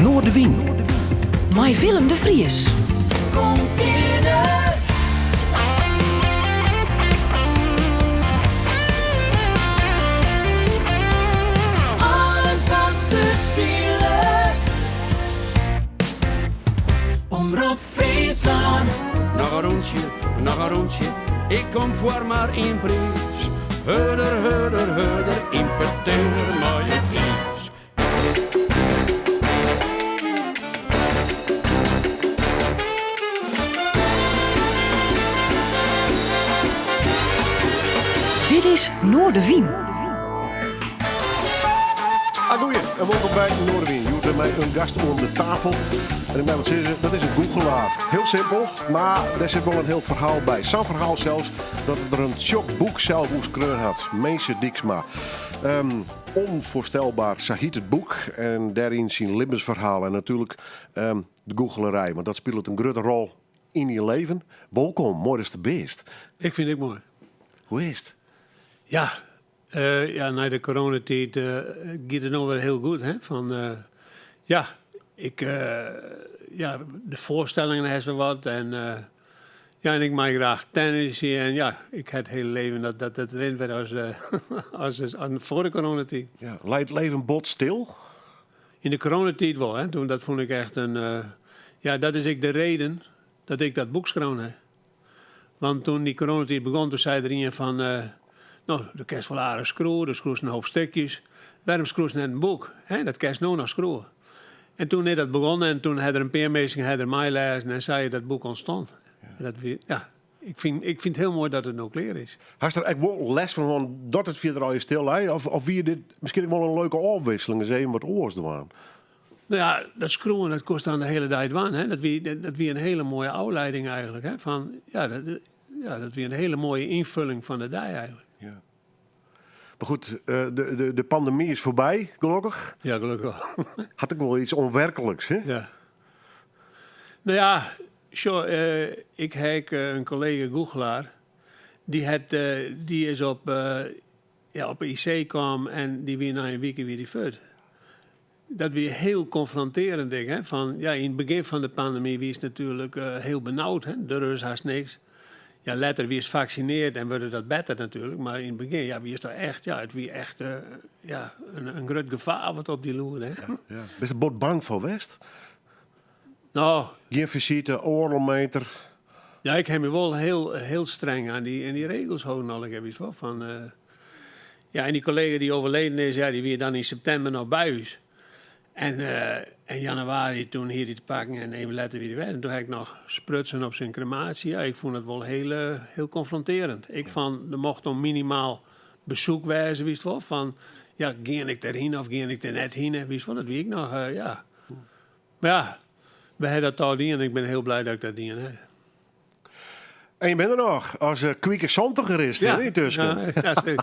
Noardewyn. Mei Willem de Vries. Kom fierder. Alles wat der spilet. Omrop Fryslân. Noch in rûntsje, noch in rûntsje, ik kom foar mar ien priis. Hurder, hurder, hurder, yn petear mei it iis. Dit is Noardewyn. Agoeie en wolkom by Noardewyn. Hjoed mei in gast oan de tafel. En ik mei wat sizze, dat is in gûchelaar. Hiel simpel, mar dêr sit wol in hiel ferhaal by. Sa'n ferhaal sels dat er der in tsjok boek sels oer skreaun hat. Mense Dijksma. Um, onvoorstelbaar, sa hyt it boek. En dêryn syn libbensferhaal en natuerlik um, de gûchelerij. Want dat spilet in grutte rol yn dyn leven. Wolkom, moai datst der bist. Ik fyn it ek moai. Hoe is it? Ja, uh, ja nei de coronatiid uh, giet it no wer hiel goed. Hè? Fan, uh, ja, ik, ja, de foarstellingen ha se wat. En, ja, en ik mei graach tennisje. En ja, ik ha it hiele leven dat, dat it rint wer as, as, as foar de coronatiid. Ja, leit it leven bot stil? Yn de coronatiid wol. Hè? Toen, dat fûn ik echt in. Ja, dat is ek de reden dat ik dat boek skreaun ha. Want toen dy coronatiid begûn, toen sei der ien fan, No, do kinst wol aardich skriuwe, do skriuwst in hoop stikjes. Wêrom skriuwst net in boek? Hè, dat kinst no noch skriuwe. En toen is dat begûn en toen ha der in pear minsken ha der meilêzen en sa is dat boek ûntstien. En dat wie, ja, ik fyn, ik fyn it hiel moai dat it no klear is. Hast der ek wol lêst fan hân dat it fierder allegear stil lei? Of, of wie dit miskien ek wol in leuke ôfwikseling, ris even wat oars dwaan? No ja, dat skriuwen dat koest dan de hiele dei dwaan. Hè. Dat wie, dat wie in hiele moaie ôflieding eigentlik. Hè. Fan, ja, dat, ja, dat wie in hiele moaie ynfolling fan de dei eigentlik. Ja. Mar goed, eh, de, de, de pandemy is foarby, gelokkich. Ja, gelokkich wol. Hat ek wol iets ûnwerkliks, hè? Ja. No ja, sjoch, eh, ik ha ek eh, in kollega gûchelaar. Dy, hat, dy is op, ja, op 'e IC kaam en dy wie nei in wike wie dy fuort. Dat wie hiel konfrontearjend ek, hè. Fan, ja, yn it begjin fan de pandemy wiest natuerlik hiel benaud, hè. Der is hast niks. Ja, letter wiest faksinearre en wurde dat better natuerlik, mar yn it begjin, ja, wiest der echt, ja, it wie echt, ja, in grut gefaar wat op dy loerde, hè. Ja, ja. Bist der bot bang foar west? No. Gjin fisite, oardel meter. Ja, ik ha my wol hiel, hiel streng oan dy, oan dy regels holden allegear, witst wol. Fan, ja, en dy kollega dy't overleden is, ja, dy wie dan yn septimber noch by ús. En in januari toen hie er te pakken en even letter wie er wer. En toen ha ik noch sprutsen op syn kremaasje. Ja, ik fûn it wol hiel, hiel konfrontearjend. Ek fan, der mocht dan minimaal besoek wêze, witst wol. Fan, ja, gean ik derhinne of gean ik der net hinne, witst wol. Dat wie ek noch, ja. Mar ja, we ha dat al dien en ik bin hiel blij dat ik dat dien ha. En je bent der noch as uh, kwieke santiger is ja, yntusken. Ja, ja,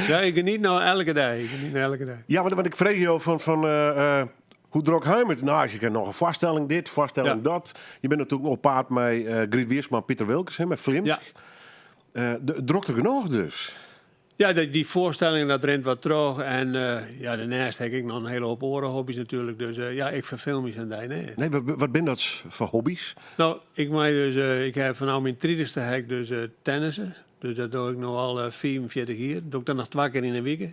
ja, ik geniet no elke dei. Ik geniet elke dei. Ja, want, want ik freegje jo fan, fan uh, hoe drok ha jim it? No, je noch in foarstelling dit, foarstelling ja. dat. Je bent natuerlik op paad mei uh, Griet Wiersma en Piter Wilkens, hè, mei Flimsk. Ja. Uh, drokte genôch dus. Ja, dy foarstellingen dat rint wat troch en ja, dêrneist ha ik ek noch in hiele hoop oare hobby's natuerlik. Dus ja, ik ferfeel my sa'n dei net. Nee, wat, wat binne dat foar hobby's? No, ik mei dus, ik ha fanôf myn tritichste ha ik dus tennisse. Dus dat doch ik no al 45 jier. Dat doch ik dan noch twa kear yn 'e wike.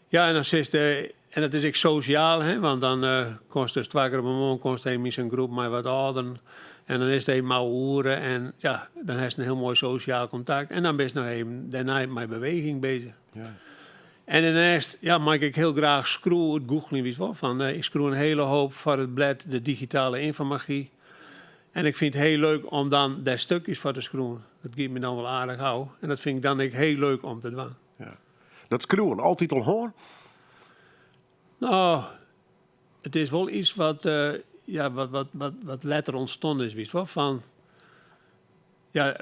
Ja, en dan sitst, en dat is ek sosjaal, hè, want dan komst dus twa kear op 'e moarn komst even yn sa'n groep mei wat âlderen. En dan is it even ouwehoere en ja, dan hast in hiel moai sosjaal kontakt. En dan bist noch even dêrnei mei beweging bezich. Ja. En dêrneist, ja, mei ik ek hiel graach skriuwe, it gûcheljen, witst wol. Fan, ik skriuw in hiele hoop foar it blêd De Digitale Ynformagy. En ik fyn it hiel leuk om dan dêr stikjes foar te skriuwen. Dat giet my dan wol aardich ôf. En dat fyn ik dan ek hiel leuk om te dwaan. Ja. Dat skriuwen, altyd al hân? No, it is wol iets wat, ja, wat, wat, wat, wat letter ûntstien is, witst wol. Fan, ja,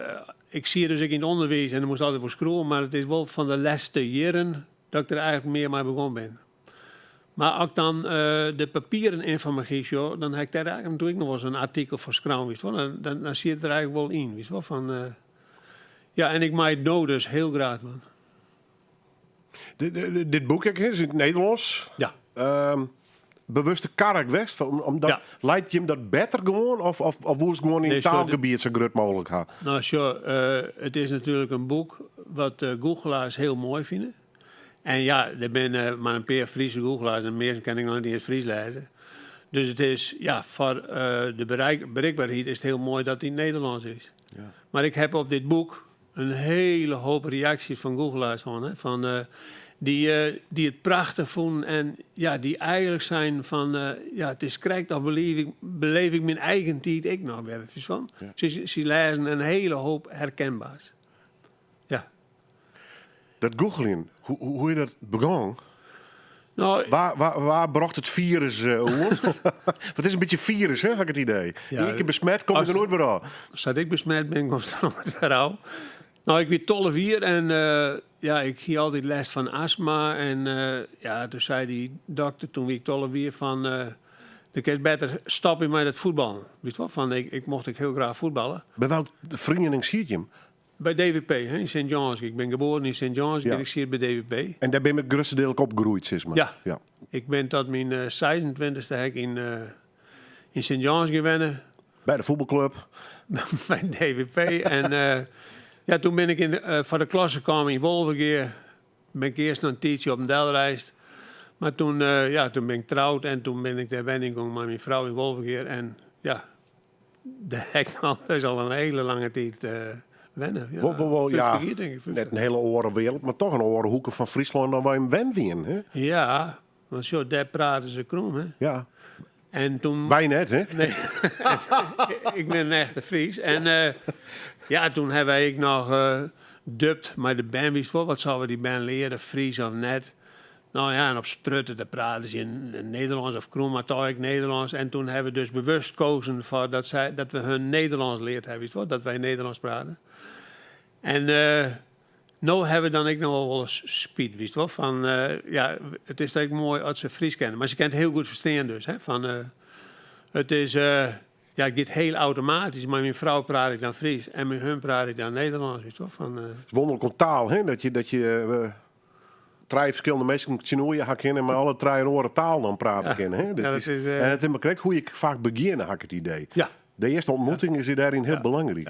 ik siet dus ek yn it ûnderwiis en der moast altyd wol skriuwe, mar it is wol fan de lêste jierren dat ik der eigentlik mear mei begûn bin. Mar as ik dan de papieren ynformagy sjoch, dan ha ik dêr eigentlik doe ek noch wolris in artikel foar skreaun, witst wol. Dan, dan, dan siet it der eigentlik wol yn, witst wol. Fan, ja, en ik mei it no dus hiel graach dwaan. Dit boek is yn it Nederlânsk. Ja. bewuste kar west? Omdat, Ja. Leit jim dat better gewoan? Of, of woest gewoan yn Nee, it taalgebiet sa grut mooglik ha? Nou, sjoch, it is natuerlik in boek wat gûchelaars hiel moai fine. En ja, der binne mar in pear Fryske gûchelaars en de measten kinne ek noch net iens Frysk lêze. Dus it is, ja, foar de berikberheid is it hiel moai dat it yn it Nederlânsk is. Mar ik ha op dit boek in hiele hoop reaksjes fan gûchelaars hân, hè, fan, dy't, dy't it prachtich fûnen en ja, dy't eigentlik seinen fan, ja, it is krekt of belief ik, beleef ik myn eigen tiid ek noch wer. Witst fan? Sy lêzen in hiele hoop herkenbaars. Ja. Dat gûcheljen, hoe is dat begûn? Nou, Wa brocht it firus oan? Want it is in bytsje firus, hè, ha ik it idee. Ja, Ien kear besmet, kom je der noait wer ôf. Sa't ik besmet bin, komst der noait wer ôf. Nou, ik wie 12 jier en ja, ik hie altyd lêst fan astma. En ja, doe sei dy dokter, doe't ik 12 wie, fan do kinst better stopje mei dat fuotballen. Witst wol, fan ik mocht ek hiel graach fuotballe. By welke feriening siet jim? By DWP, hè, yn Sint Jânsgea. Ik bin geboren yn Sint Jânsgea en ik siet by DWP. En dêr bin je it grutste diel ek opgroeid, sis mar? Ja. Ik bin tot myn 26e ha ik yn Sint Jânsgea wenne. By de fuotbalklup? By DWP. En ja, doe bin ik foar de klasse kaam yn Wolvegea. Ben ik earst noch in tiidsje op en del reisd. Mar doe, ja, doe bin ik troud en doe bin ik dêr wenjen gong mei myn frou yn Wolvegea. En ja, dêr ha ik dan dus al in hiele lange tiid wenne. Ja, Wol, ja, 50 jier tink ik, 50. Net in hiele oare wereld, mar toch in oare hoeke fan Fryslân dan wy wend wienen. Hè? Ja, want sjoch, dêr prate se krûm. Hè? Ja. En doe Wy net, hè? Nee, ik bin in echte Fries. En ja, doe ha wy ek noch dubt mei de bern. Witst wol, wat sille we dy bern leare, Fries of net? Nou ja, en op strjitte dêr prate se yn Nederlânsk of krûm, mar toch ek Nederlânsk. En doe ha we dus bewust kozen foar dat, sy, dat we hun Nederlânsk leard ha, witst wol, dat wy Nederlânsk prate. En no ha we dan ek noch wolris spyt, witst wol, fan ja, it is ek moai as se Frysk kenne. Mar se kinne it hiel goed ferstean dus, hè, fan it is, ja, it giet hiel automatysk. Mei myn frou praat ik dan Frysk en mei hun praat ik dan Nederlânsk, witst wol, fan. It is wonderlik oan taal, hè, dat je trije ferskillende minsken tsjinoer je ha kinne en mei alle trije in oare taal dan prate kinne. Hè? Ja, dat is, En it is mar krekt hoe't je faak begjinne, ha ik it idee. De earste ontmoeting is dêryn hiel belangryk.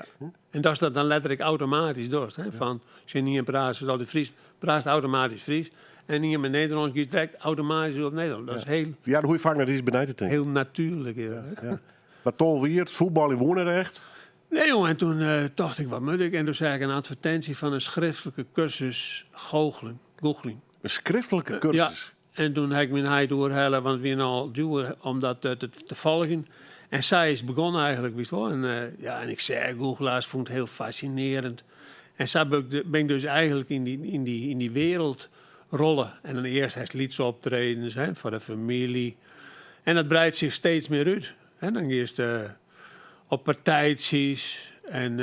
En dat is dat dan letterlik automatysk dochst. Hè? Fan, as je ien praat, sa altyd Frysk, praatst automatysk Frysk. En ien mei Nederlânsk giet direkt automatysk op Nederlânsk. Dat is hiel, Ja, dêr hoege je faak net iens by nei te tinken. Hiel natuerlik. Ja. Ja. Mar 12 jier, it fuotbaljen woe net echt. Nee, jongen, en doe tocht ik, wat moat ik? En doe seach ik in advertinsje fan in skriftlike kursus goochelen, gûcheljen. In skriftlike kursus? Ja, en doe ha ik myn heit oerhelle, want it wie nochal djoer om dat te folgjen. En sa is it begûn eigentlik, witst wol. En, ja, en ik seach gûchelaars, fûn it hiel fascinearjend. En sa bin ik dus eigentlik yn dy wereld rolle. En dan earst hast lytse optredens, hè, foar de famylje. En dat breidt sich steeds mear út. Hè, dan giest op partijtsjes en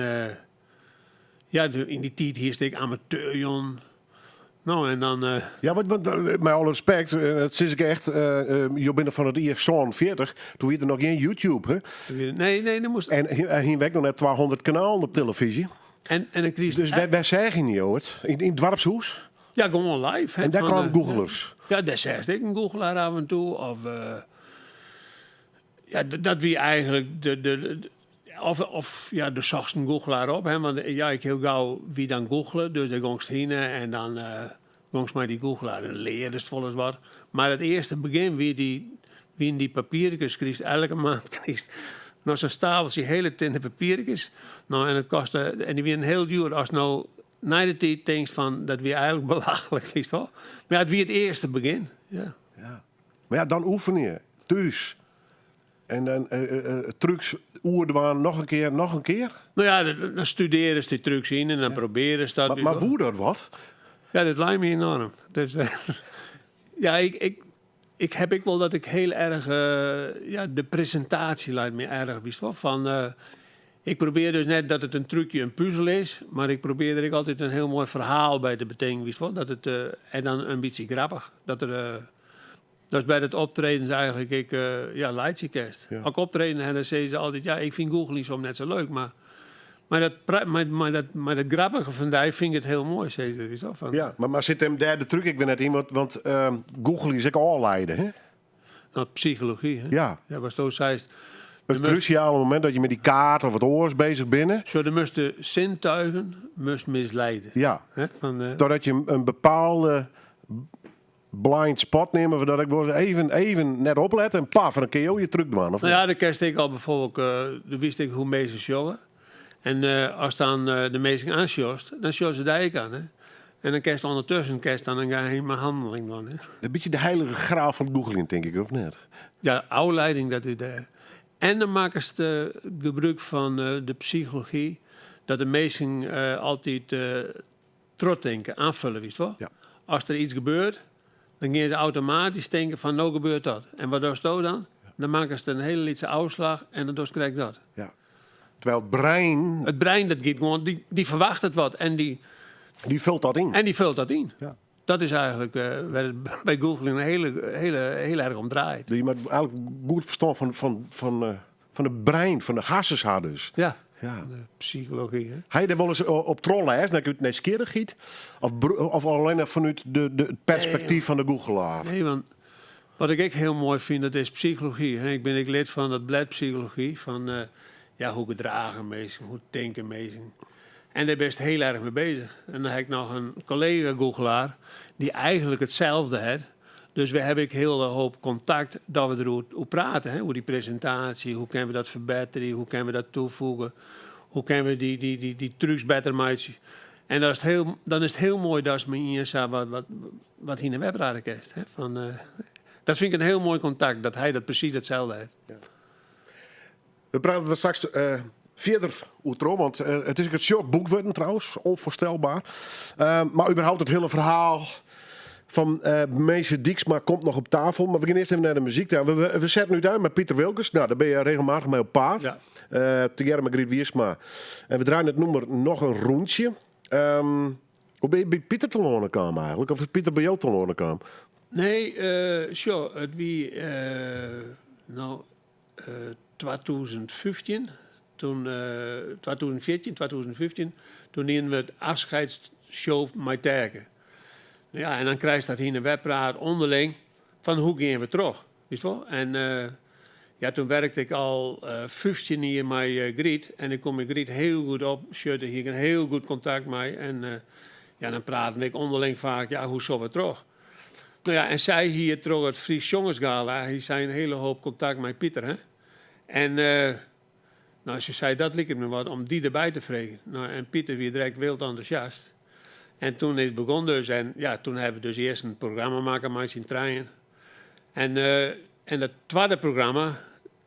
ja, yn dy tiid hiest ek amateurjûnen. Nou, en dan Ja, want mei alle respekt, dat sis ik echt, jo binne fan it jier 47, doe wie der noch gjin YouTube, hè? Nee, dan moast En hiene wy ek noch net 200 kanalen op televyzje. En dan krigest Dus wêr seagen jo it? Yn it doarpshûs? Ja, gewoan live. Hè, En dêr fan, kamen gûchelers? Ja, dêr seachst ek in gûchelaar af en toe. Of, ja, dat wie eigentlik de of ja, do sochtst in gûchelaar op, hè, want ja, ik hiel gau wie dan gûchele, dus dêr gongst hinne en dan gongst mei dy gûchelaar en leardest wolris wat. Mar it earste begjin wienen dy papierkes, krigest elke maand krigest noch sa'n stapeltsje hiele tinne papierkes. Nou, en it koste, en dy wienen hiel djoer. Ast no nei de tiid tinkst fan, dat wie eigentlik belachlik, witst wol. Mar ja, it wie it earste begjin, ja. Ja. Mar ja, dan oefenje, thús. En dan trucs oerdwaan, noch in kear, noch in kear? Nou ja, dan studearrest dy trucs yn en dan probearrest dat. Mar woe dat wat? Ja, dat like my enoarm. Dus, ja, ik ha ek wol dat ik hiel erch, ja, de presintaasje like my erch, witst wol, fan, ik probearje dus net dat it in trúkje in puzel is, mar ik probearje der ek altyd in hiel moai ferhaal by te betinken, witst wol, dat it, en dan in bytsje grappich, dat der, dat is by it optredens eigentlik ek, ja, laitsje kinst. As ik optreden ha, dan sizze se altyd, ja, ik fyn gûcheljen soms net sa leuk, mar dat grappige fan dy fyn ik it hiel moai, sizze se, witst wol, fan. Ja, mar sit him dêr de trúk ek wer net yn, want gûcheljen is ek ôfleide, hè? Nou, psychology, hè? Ja. Ja, watsto seist. It krúsjale momint dat je mei dy kaart of wat oars bezich binne. Zo, do moatst de sintuigen moatst misleide. Ja. Hè, fan, Totdat je in bepaalde blind spot nimme, dat ik wol even, even net oplet en paf, en dan kin jo je trúk dwaan. Of Nou ja, dan kinst ek al bijvoorbeeld, do witst ek hoe minsken sjogge. En as dan de minsken oansjochst, dan sjogge se dy ek oan. Hè? En dan kinst ûndertusken kinst dan in geheime hanneling dwaan. Hè? In bytsje de heilige graal fan it gûcheljen, tink ik, of net? Ja, ôflieding, dat is de. En dan makkest gebrûk fan de psychology, dat de minsken altyd trochtinke, oanfolje, witst wol? Ja. As der yts gebeurt, dan gean se automatysk tinken fan no gebeurt dat. En wat dochsto dan? Dan makkest in hiele lytse ôfslach en dan dochst krekt dat. Ja. Terwijl it brein... It brein dat giet gewoan, dy ferwachtet wat en dy... Dy fult dat yn. En dy fult dat yn. Ja. Dat is eigenlik wêr't it by gûcheljen hiel, hiel, hiel erch om draait. Dus je moatte eigenlik goed ferstân fan it brein, fan de harsens ha dus. Ja. Ja. De psychology, hè? Ha je dêr wolris op trochlêzen, ek út nijsgjirrichheid? Of of allinnich fanút de, it perspektyf fan de gûchelaar? Nee, want wat ik ek hiel moai fyn, dat is psychology. Hè? Ik bin ek lid fan dat blêd psychology, fan ja, hoe gedrage minsken, hoe tinke minsken. En dêr bist hiel erch mei bezich. En dan ha ik noch in kollega-gûchelaar dy't eigenlik itselde hat. Dus we hawwe ek hiel hoop kontakt dat we deroer oer prate, hè, oer dy presintaasje, hoe kinne we dat ferbetterje, hoe kinne we dat toefoege, hoe kinne we dy trucs better meitsje. En dan is it hiel, dan is it hiel moai datst mei ien sa wat hinne en wer prate kinst. Hè, fan, dat fyn ik in hiel moai kontakt, dat hy dat presys itselde hat. Ja. We prate der straks fierder oer troch, want it is ek in tsjok boek wurden trouwens, onvoorstelbaar. Mar überhaupt it hiele ferhaal fan Meese Dijksma komt noch op tafel. Mar we gean earst even nei de muzyk ta. We setten útein mei Piter Wilkens. Nou, dêr binne je regelmatich mei op paad. Ja. Tegearre mei Griet Wiersma. En we draaien it nûmer Noch in Rûntsje. Hoe binne je by Piter telâne kaam eigenlik? Of is Piter by jo telâne kaam? Nee, sjoch, it wie no 2015, toen, 2014, 2015, toen dienen we it afscheidsshow mei Terke. Nou ja, en dan krijst dat hinne en wer praat ûnderling fan hoe gean we troch, witst wol? En ja, toen werkte ik al 15 jier mei Griet en ik kom mei Griet hiel goed op, sjoch, dêr hie ik in hiel goed kontakt mei. En ja, dan praten we ek ûnderling faak, ja, hoe sille we troch? No ja, en sy hie troch it Frysk Sjongersgala hie sy in hiele hoop kontakt mei Piter, hè. En no, se sei, dat liket my wat om dy derby te freegjen. No, en Piter wie direkt wild entûsjast. En toen is it begûn dus. En ja, toen hawwe we dus earst in programma makke mei syn trijen. En, en dat twadde programma,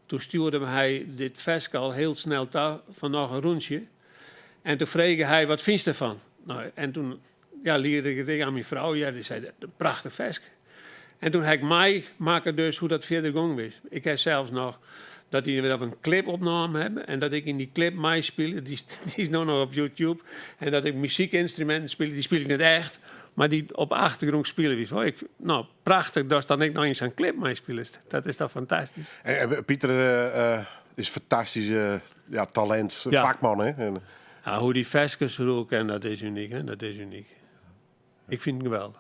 toen stjoerde hy dit ferske al hiel snel ta fan noch in rûntsje. En toen frege hy, wat fynst derfan? No, en toen ja, liet ik it ek oan myn frou hearre. Dy sei, in prachtich ferske. En toen ha ik meimakke dus hoe dat fierder gong is. Ik ha sels noch dat dy wer in klip opnaam hawwe en dat ik yn dy klip meispile. Dy is no noch op YouTube. En dat ik muzykynstruminten spile, dy spile ik net echt, mar dy't op 'e achtergrûn spile wie. Ik, no, prachtich datst dan ek noch yn sa'n klip meispilest. Dat is toch fantastysk. En Pieter is in fantastyske ja, talint, Ja. fakman. Hè? En, Ja, hoe dy ferskes rûke en dat is unyk, hè? Dat is unyk. Ik fyn it geweldich.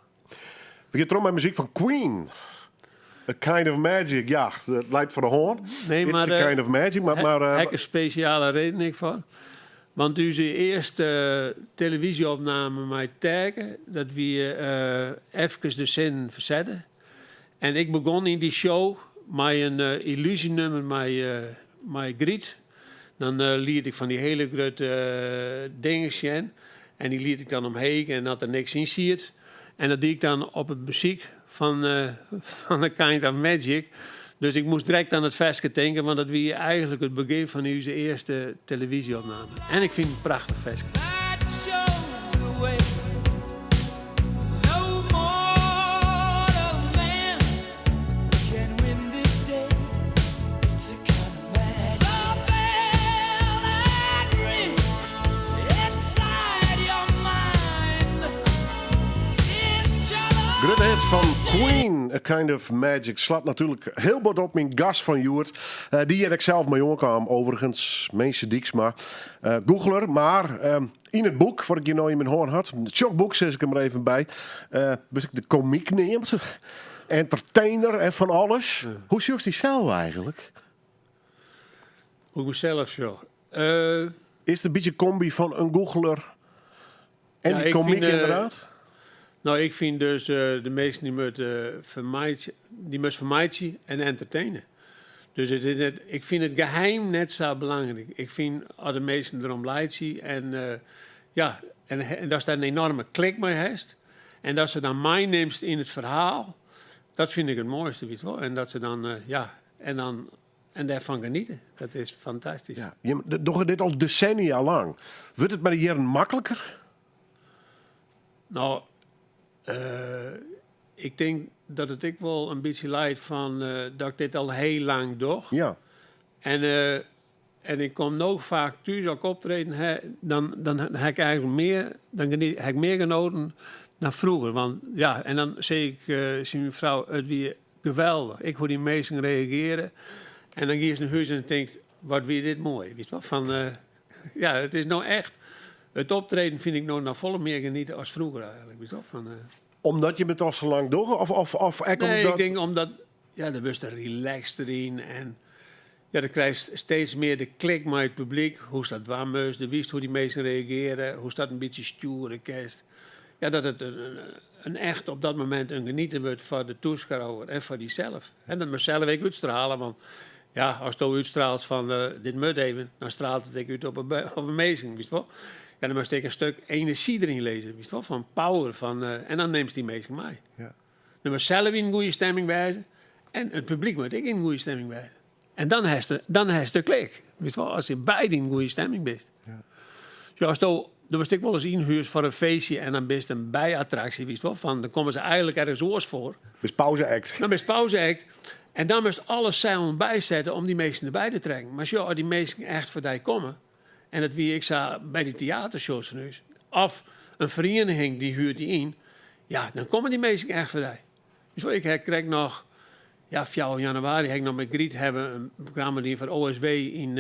We gean troch mei muzyk fan Queen. A Kind of Magic, ja, dat leit foar de hân. Nee, It's mar, a Kind of Magic, mar Ha ik in spesjale reden ek foar. Want ús earste televyzjeopname mei Terke, dat wie efkes de sinnen fersette. En ik begûn yn dy show mei in yllúzjenummer mei Griet. Dan liet ik fan dy hiele grutte dingen sjen en dy liet ik dan omheech en dat der niks yn siet. En dat die ik dan op it muzyk fan A Kind of Magic. Dus ik moast direkt oan it ferske tinke, want dat wie eigenlik it begjin fan ús earste televyzjeopname. En ik fyn it in prachtich ferske. That shows the way. No mortal man can win this day. It's a kind of magic. The bell that rings inside your mind is just Grutte hit fan Queen, A Kind of Magic, slacht natuerlik hiel bot op myn gast fan hjoed. Dy hjir ek sels mei oankaam, overigens, Meese Dijksma. Gûcheler, mar yn it boek, wat ik hjir no yn myn hân hat, it tsjok boek sis ik der mar even by, wurdst ek de komyk neamd. Entertainer en fan alles. Hoe sjochst dysels eigentlik? Hoe ik mysels sjoch? Is it in bytsje komby fan in gûcheler en Ja, dy ik komyk fyn, ynderdaad? No, ik fyn dus de minsken dy moatte fermeitsje, dy moatst fermeitsje en entertaine. Dus it is net, ik fyn it geheim net sa belangryk. Ik fyn as de minsken derom laitsje en ja, en datst dêr in enoarme klik mei hast en dat se dan meinimst yn it ferhaal, dat fyn ik it moaiste, witst wol. En dat se dan, ja, en dan en dêrfan geniete. Dat is fantastysk. Ja, jim dogge dit al desennia lang. Wurdt it mei de jierren makliker? No, ik tink dat it ek wol in bytsje leit fan dat ik dit al hiel lang doch. En en ik kom no faak thús as ik optreden ha, dan, dan ha ik eigentlik mear, dan geniet, ha ik mear genoten dan froeger. Want ja, en dan sis ik tsjin myn frou, it wie geweldich. Ek hoe't dy minsken reagearje. En dan giest nei hûs en tinkst, wat wie dit moai. Witst wol, fan, ja, it is no echt, it optreden fyn ik no noch folle mear geniete as froeger eigentlik. Witst wol, fan. Omdat je it al sa lang dogge of, of ek Nee, omdat... ik tink omdat, ja, dan wurdst der relaxter yn en ja, dan krijst steeds mear de klik mei it publyk, hoe'tst dat dwaan moatst, do witst hoe't dy minsken reagearje, hoe'tst dat in bytsje stjoere kinst. Ja, dat it in echt op dat momint in genieten wurdt foar de taskôger en foar dysels. En dat moatst sels ek útstrale, want ja, asto útstraalst fan dit moat even, dan straalt it ek út op de minsken, witst wol. Ja, dan moatst ek in stik enerzjy deryn lizze, witst wol, fan power, fan, en dan nimst dy minsken mei. Dan moatst sels yn in goede stemming wêze en it publyk moat ek yn in goede stemming wêze. En dan hast de, dan hast de klik. Witst wol, as je beide yn in goede stemming bist. Ja, asto, do wurdst ek wolris ynhûs foar in feestje en dan bist in byattraksje, witst wol, fan dan komme se eigentlik ergens oars foar. Bist pauze-act. Dan bist pauze-act. En dan moatst alle seilen bysette om dy minsken derby te trekken. Mar sjoch, as dy minsken echt foar dy komme, en dat wie ek sa by dy teatershows fan ús, of in feriening dy huert dy yn, ja, dan komme dy minsken echt foar dy. Dus ik ha krekt noch, ja, 4 januari ha ik noch mei Gryt hawwe in programma dien foar OSW yn,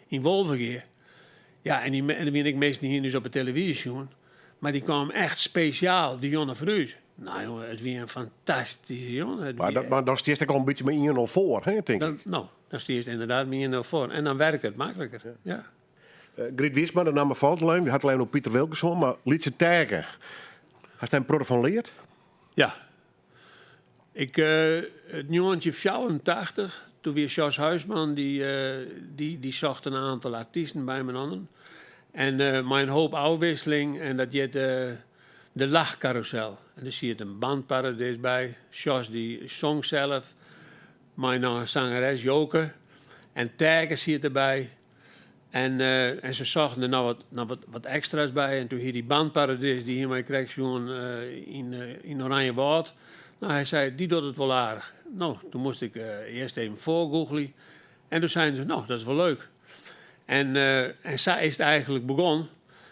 yn Wolvegea. Ja, en, dy, en der wiene ek minsken dy hiene ús op de televyzje sjoen, mar dy kamen echt spesjaal dy jûn foar ús. No jonge, it wie in fantastyske jûn. It Mar, wie dat, mar dan stiest ek al in bytsje mei 1-0 foar, hè, tink dan, ik. No, dan stiest ynderdaad mei 1-0 foar. En dan wurket it makliker. Ja. Gryt Wiersma, de namme falt al even. We ha it al even oer Piter Wilkens, mar Lytse Teake. Hast dêr in protte fan leard? Ja. Ik, it 1984, doe wie Jos Huisman, dy, dy, dy socht in oantal artysten by inoar. En mei in hoop ôfwikseling en dat hjit de Lachcarousel. En der siet in bandparodist by, Jos dy song sels, mei noch in sangeres, Joke. En Teake siet derby. En, en se sochten der noch wat, noch wat, wat ekstra's by. En doe hie dy bandparodist, dy hie my krekt sjoen yn, yn Oranjewâld. No, hy sei, dy docht it wol aardich. No, doe moast ik earst even foargûchelje. En doe seinen se, no, dat is wol leuk. En, en sa is it eigentlik begûn.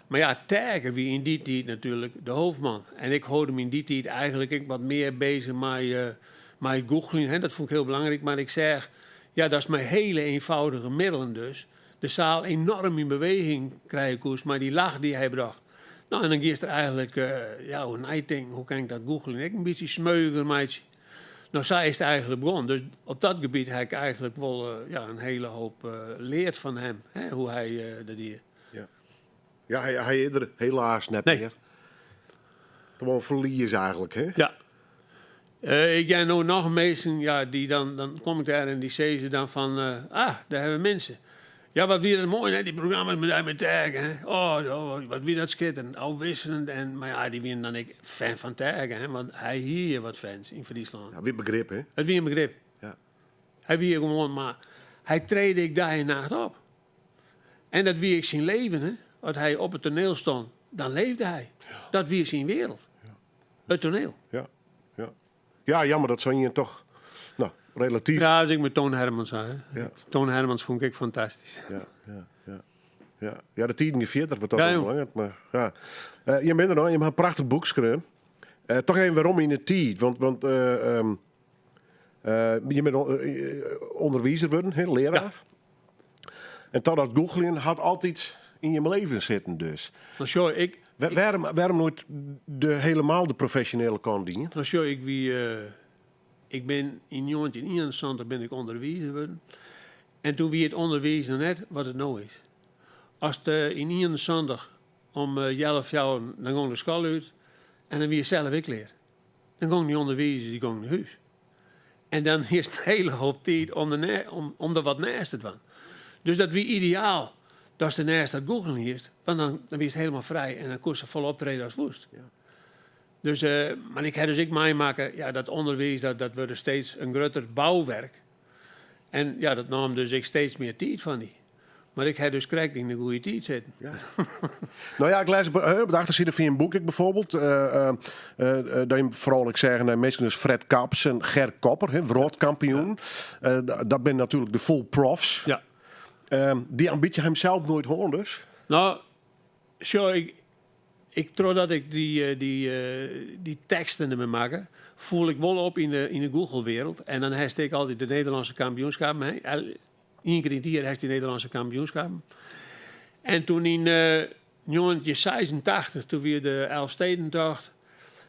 Mar ja, Teake wie yn dy tiid natuerlik de hoofdman. En ik holde my yn dy tiid eigentlik ek wat mear beuzich mei, mei it gûcheljen. Hè. Dat fûn ik hiel belangryk. Mar ik seach, ja, datst mei hiele eenvoudige middelen dus de saal enoarm yn beweging krije koest mei dy lach dy't hy brocht. No, en dan giest der eigentlik, ja, oer neitinken, hoe kin ik dat gûcheljen ek in bytsje smeuïger meitsje. No, sa is it eigentlik begûn. Dus op dat gebiet ha ik eigentlik wol, ja, in hiele hoop leard fan him, hè, hoe't hy dat die. Ja, ja hy, hy is der helaas net Nee. mear. Gewoan ferlies eigentlik, hè? Ja. Ik ken no noch minsken, ja, dy dan, dan kom ik dêr en dy sizze dan fan, ah, dêr hawwe we minsken. Ja, wat wie dat moai, hè, dy programma's mei dy mei Teake, hè. Oh, oh, wat wie dat skitterend, ôfwikseljend. En, mar ja, dy wiene dan ek fan fan Teake, hè, want hy hie wat fans yn Fryslân. Ja, wie begrip, hè? It wie in begrip. Hy wie gewoan, mar hy trede ek dei en nacht op. En dat wie ek syn leven, hè. As hy op it toneel stond, dan leefde hy. Dat wie syn wereld. It toneel. Ja, ja. Ja, jammer dat sa'n ien toch, no, relatyf... Ja, dat is ek mei Toon Hermans sa, hè. Toon Hermans fûn ik ek fantastysk. Ja, ja, ja. Ja, ja, de tiden gean fierder, wat dat Ja, jong. oanbelanget. Mar ja. Jim binne der noch, jim ha in prachtich boek skreaun. Toch even werom yn de tiid, want jim binne ûnderwizer wurden, hè, learaar. Ja. En toch dat gûcheljen hat altyd yn jim leven sitten dus. No, sjoch, ik, Wêrom noait de, helemaal de profesjonele kant dien? No, sjoch, ik wie... Ik bin yn 1971 bin ik ûnderwizer wurden. En toen wie it ûnderwiis noch net wat it no is. As yn 71 om healwei fjouweren, dan gong de skoalle út en dan wie je sels ek klear. Dan gongen dy ûnderwizers dy gongen nei hûs. En dan hiest in hiele hoop tiid om der, om der wat neist te dwaan. Dus dat wie ideaal datst derneist dat gûcheljen hiest, want dan, dan wiest helemaal frij en dan koest safolle optrede as woest. Ja. Dus, mar ik ha dus ek meimakke, ja, dat ûnderwiis dat, dat wurde steeds in grutter bouwerk. En ja, dat naam dus ek steeds mear tiid fan dy. Mar ik ha dus krekt yn de goede tiid sitten. Ja. Nou ja, ik lês op de achterside fan jim boek ek bijvoorbeeld, dat jim foaral ek zeggen, minsken as Fred Kaps en Ger Kopper, hè, wrâldkampioen. Dat binne natuerlik de full profs. Ja. Dy ambysje ha jim sels noait hân dus? Nou, sjoch, ik, trochdat ik dy teksten dermei makke, foel ik wol op yn de gûchelwereld. En dan hast ek altyd de Nederlânske kampioenskappen. Hè. Ien kear yn it jier hast dy Nederlânske kampioenskappen. En toen yn 1986, toen wie de Elfstedentocht.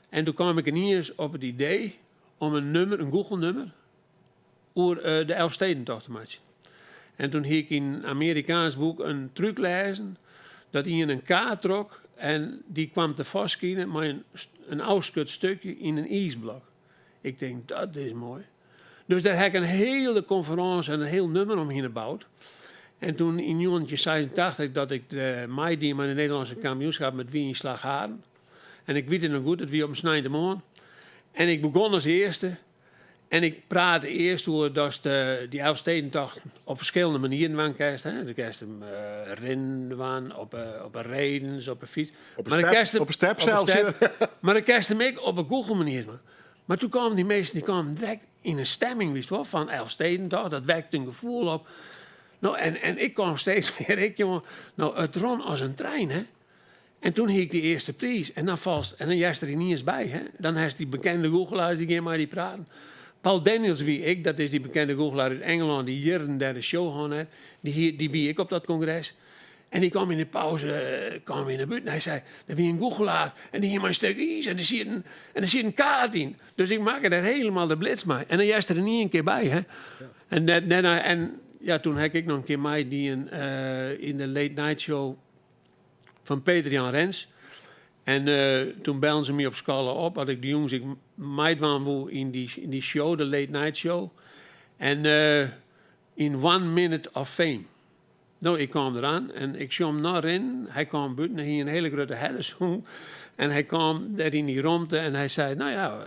En toen kwam ik ineens op it idee om in nummer, in gûchelnummer, oer de Elfstedentocht te meitsjen. En toen hie ik yn in Amerikaansk boek in trúk lêzen dat ien in kaart trok en dy kwam tefoarskyn mei in ôfskud stikje yn in iisblok. Ik tink, dat is moai. Dus dêr ha ik in hiele konferâns en in hiel nummer omhinne boud. En toen yn 1986 dat ik meidie mei de Nederlânske kampioenskap it wie yn Slagharen. En ik wit it noch goed, it wie op in sneintemoarn. En ik begûn as earste. En ik prate earst oer datst dy Elfstedentocht op ferskillende manieren dwaan kinst. Hè. Do kinst him rinnen dwaan, op 'e redens, op 'e fyts. Op 'e Mar do step, kinst him op 'e step op 'e sels. step. Mar do kinst him ek op 'e gûchelmanier dwaan. Mar toen kamen dy minsken, dy kamen direkt yn in stemming, witst wol, fan Elfstedentocht. Dat wekte in gefoel op. No, en ik kwam steeds mear, ik jonge, no, it rûn as in trein, hè. En toen hie ik dy earste priis en dan falst en dan hearst der yniens by, hè. Dan hast dy bekende gûchelaars dy gean mei dy praten. Paul Daniels wie ek, dat is dy bekende gûchelaar út Engelân dy't jierren dêr de show hân hat. Dy hie, dy wie ek op dat kongres. En dy kwam yn de pauze kwam hy nei bûten. Hy sei, der wie in gûchelaar en dy hie mei in stik iis en der siet in, en der siet in kaart yn. Dus ik makke dêr helemaal de blits mei. En dan hearst der yn ien kear by, hè. En dêrnei, en ja, toen ha ik ek noch in kear meidien yn de Late Night Show fan Peter Jan Rens. En toen bellen se my op skoalle op at ik de jûns ek meidwaan woe yn dy show, de Late Night Show. En yn One Minute of Fame. No, ik kwam deroan en ik sjoch him noch rinnen. Hy kwam bûten, hy hie in hiele grutte herdershûn. En hy kwam dêr yn dy romte en hy sei, no ja,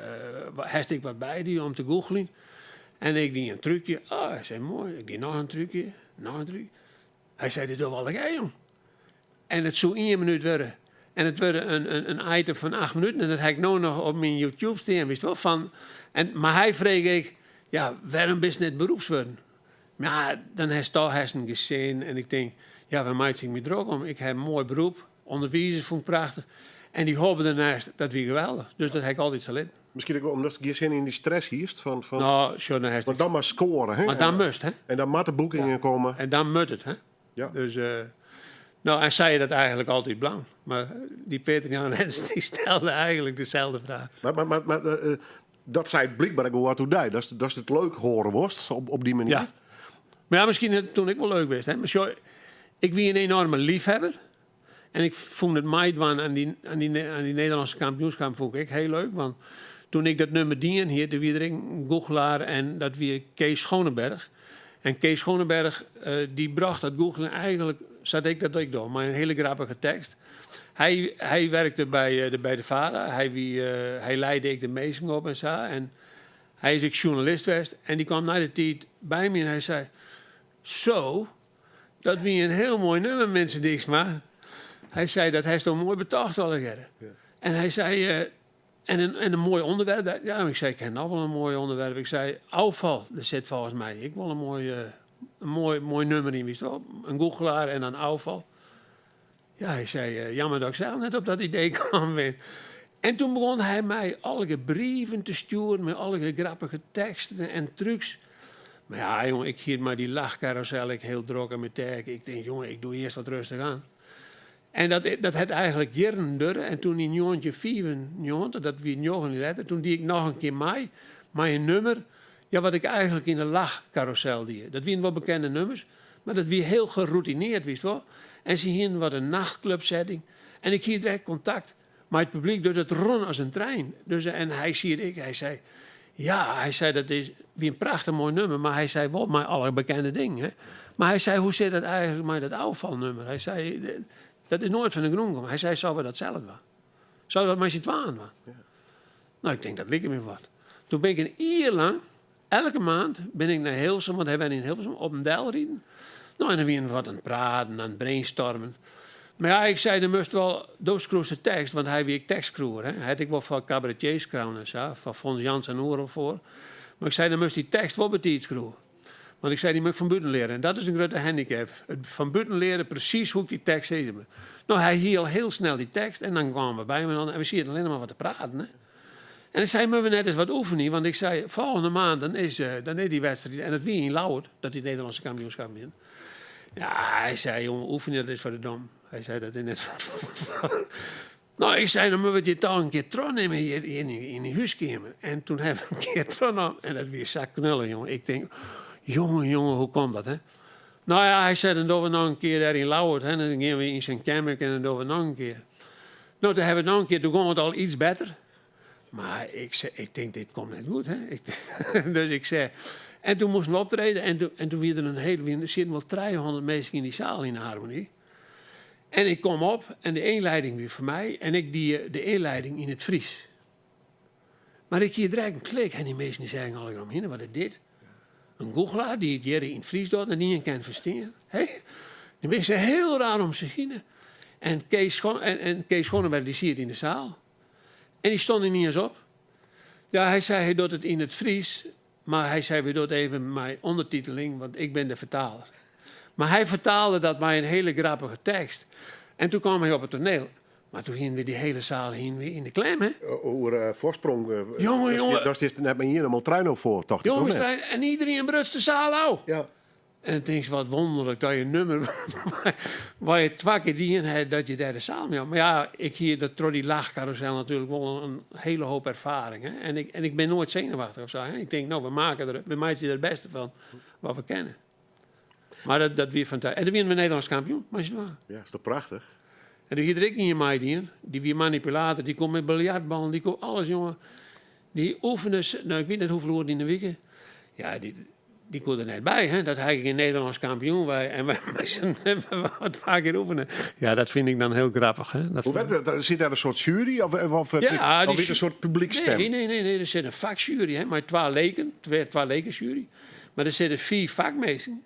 hast ek wat by dy om te gûcheljen? En ik die in trúkje. Oh, hy sei, moai. Ik die noch in trúkje, noch in trúkje. Hy sei, dit dogge we allegear, jong. En it soe ien minút wurde. En it wurde in item fan 8 minuten. En dat ha ik no noch op myn YouTube stean, witst wol. Fan, en, mar hy frege ek, ja, wêrom bist net beroeps wurden? Mar ja, dan hast toch hast in gesin. En ik tink, ja, wêr meitsje ik my drok om? Ik ha in moai beroep. Ûnderwizers fûn ik prachtich. En dy hobby derneist, dat wie geweldich. Dus dat ha ik altyd sa litten. Miskien ek wol omdatst gjin sin yn dy stress hiest? Fan, No, sjoch, dan hast want dan mar skoare, hè? Mar dan must, hè? En dan moatte boekingen komme. En dan mut it, hè? Ja. Dus, no, en sei dat eigentlik altyd blau. Mar dy Peter Jan Rens dy stelde eigentlik deselde fraach. Mar dat seit blykber ek wol wat oer dy. Datst it leuk hâlde wolst op dy manier. Ja. Mar ja, miskien hat it toen ek wol leuk west. Hè? Mar sjoch, ik wie in enorme liefhebber. En ik fûn it meidwaan oan dy Nederlânske kampioenskap fûn ik ek hiel leuk. Want toen ik dat nummer dien hie, doe wie der ek in gûchelaar en dat wie Kees Schonenberg. En Kees Schonenberg dy brocht dat gûcheljen eigentlik sa't ik dat ek doch, mei in hiele grappige tekst. Hy werkte by de VARA, hy leide ek de minsken op en sa. En hy is ek sjoernalist west en dy kwam nei de tiid by my en hy sei, Zo, dat wie in hiel moai nummer, Minze Dijksma. Hy sei, dat hast moai betocht allegearre. Ja. En hy sei, en in moai ûnderwerp. Ja, ik sei, ik ha noch wol in moai ûnderwerp. Ik sei, ôffal, der sit folgens my ek wol in moai nummer yn, witst wol. In gûchelaar en dan ôffal. Ja, hy sei, jammer dat ik sels net op dat idee kaam bin. En toen begûn hy my allegear brieven te stjoeren mei allegear grappige teksten en trucs. Mar ja, jonge, ik hie it mei dy lachkarrûsel ek hiel drok en mei Terk. Ik tink, jonge, ik doe earst wat rêstich oan. En dat hat eigentlik jierren duorre. En toen yn 1995, dat wie njoggen jier letter, toen die ik noch in kear mei. Mei in nummer, ja, wat ik eigenlik yn de lachcarousel die. Dat wienen wol bekende nummers, mar dat wie hiel geroutineerd, witst wol. En se hienen wat in nachtclubsetting. En ik hie direkt kontakt mei it publyk, dus it rûn as in trein. Dus, en hy siet ek, hy sei, ja, hy sei dat is, wie in prachtich moai nummer, mar hy sei wol mei alle bekende dingen. Hè. Mar hy sei, hoe sit dat eigenlik mei dat ôffalnummer? Hy sei, dat is noait fan de grûn kommen. Hy sei, sille we dat sels dwaan? Sille we dat mei syn twaen dwaan? Ja. Nou, ik tink dat liket my wat. Toen bin ik in jier lang, elke maand, bin ik nei Hilversum, want hy wenne yn Hilversum, op en del riden. Nou, en dan wienen we wat oan it praten, oan it brainstormen. Mar ja, ik sei, dan moatst wol, do skriuwst de tekst, want hy wie ek tekstskriuwer. Hè? Hy hat ek wol foar cabaretiers skreaun en sa, foar Fons Jansen en oeral foar. Mar ik sei, dan moatst dy tekst wol betiid skriuwe. Want ik sei, dy moat ik fan bûten leare. En dat is in grutte handicap. It fan bûten leare presys hoe ik dy tekst sizze moat. No, hy hie al hiel snel dy tekst en dan kamen we by inoar en we sieten allinnich mar wat te praten. Hè. En ik sei, moatte we net ris wat oefenje? Want ik sei, folgjende maand dan is, dan is dy wedstriid. En it wie yn Ljouwert dat dy Nederlânske kampioenskap wienen. Ja, hy sei, jonge, oefenje dat is foar de dom. Hy sei, dat is net foar... No, ik sei, dan moatte we it hjir toch in kear trochnimme hjir yn de húskeamer. En toen hawwe we in kear trochnommen en dat wie sa knullich, jonge. Ik tink, jonge, jonge, hoe komt dat, hè? No ja, hy sei, dan dogge we noch in kear dêr yn Ljouwert, hè. Dan gean we yn sa'n camping en dan dogge we noch in kear. No, toen hawwe we it noch in kear, toen gong it al iets better. Mar ik sei, ik tink, dit komt net goed, hè. Dus ik sei, en toen moasten we optrede en toen, en toen wie der in hele, der sieten wol 300 minsken yn dy saal yn de Harmonie. En ik kom op en de ynlieding wie foar my en ik die de ynlieding yn it Frysk. Mar ik hie direkt in klik en dy minsken dy seagen allegear om hinne, wat is dit? In gûchelaar dy't it hjir yn it Frysk docht en ien kin ferstean. Hé? Dy minsken hiel raar om sich hinne. En Kees, Schone, en, en Kees Schonneberg dy siet yn de saal. En dy stond yniens op. Ja, hy sei hy docht it yn it Frysk, mar hy sei wy dogge it even mei ûndertiteling, want ik bin de fertaler. Mar hy fertaalde dat mei in hiele grappige tekst. En toen kaam hy op it toneel. Mar toen hienen we dy hiele saal hienen we yn de klem, hè? Oer foarsprong. Jonge, jonge. Datst is net mei ien om al trein op foar, tocht ik. Jonge, en iedereen bruts de zaal ôf. Ja. En dan tinkst, wat wonderlik dat je nummer waar je twa kear dien hat, dat je dêr de saal mei op. Mar ja, ik hie dat troch dy lachcarousel natuerlik wol in hiele hoop erfaring. Hè? En, ik, en ik bin noait senuwachtich of sa. Hè? Ik tink, no, we, maken der, we meitsje der it bêste fan wat we kinne. Mar dat, dat wie fantastysk. En toen wienen we Nederlânsk kampioen, mei syn twaen. Ja, is toch prachtich? En toen hie der ek ien meidien, dy wie manipulator, dy kom met biljartballen, dy koe alles, jonge. Dy oefene, no, ik wit net hoefolle oeren yn de wike. Ja, dy, dy koe der net by, hè, dat hy gjin Nederlânsk kampioen wie en wy mei syn wat faker oefene. Ja, dat fyn ik dan hiel grappich. Hè. Dat Hoe werkt dat? Sit dêr in soart jury of, of, ja, of is in soart publyksstem? Nee, nee, nee, nee, der sit in fakjury hè, mei twa leken, twa lekensjury. Mar der sitte fiif fakminsken.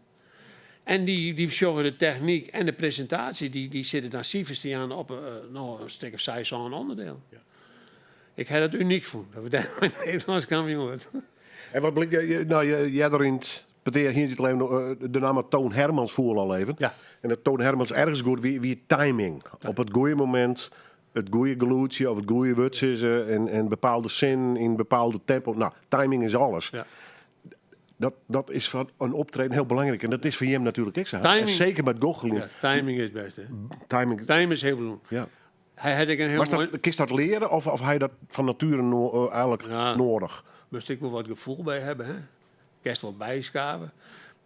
En dy, dy sjogge de technyk en de presintaasje, dy, dy sitte dan sifers te jaan op no, in stik of seis, sân onderdelen. Ja. Ik ha dat unyk fûn, dat we dêr mei Nederlânsk kampioen wurden. En wat blykt, no, earder yn it petear hiene it al even, de namme Toon Hermans foel al even. Ja. En dat Toon Hermans ergens goed wie, wie timing. Op it goede momint it goede gelûdsje of it goede wurd sizze en, en bepaalde sinnen yn bepaalde tempo. No, timing is alles. Ja. Dat, dat is foar in optreden hiel belangryk. En dat is foar jim natuerlik ek sa. Timing, en seker mei it gûcheljen. Ja, timing is it bêste. Timing, timing is hiel belangryk. Ja. Hy hat ek in hiel moai... Kinst dat leare of, of ha je dat fan natuere no, eigenlik ja, noadich? Moatst ek wol wat gefoel by hawwe. Hè? Kinst wol byskave.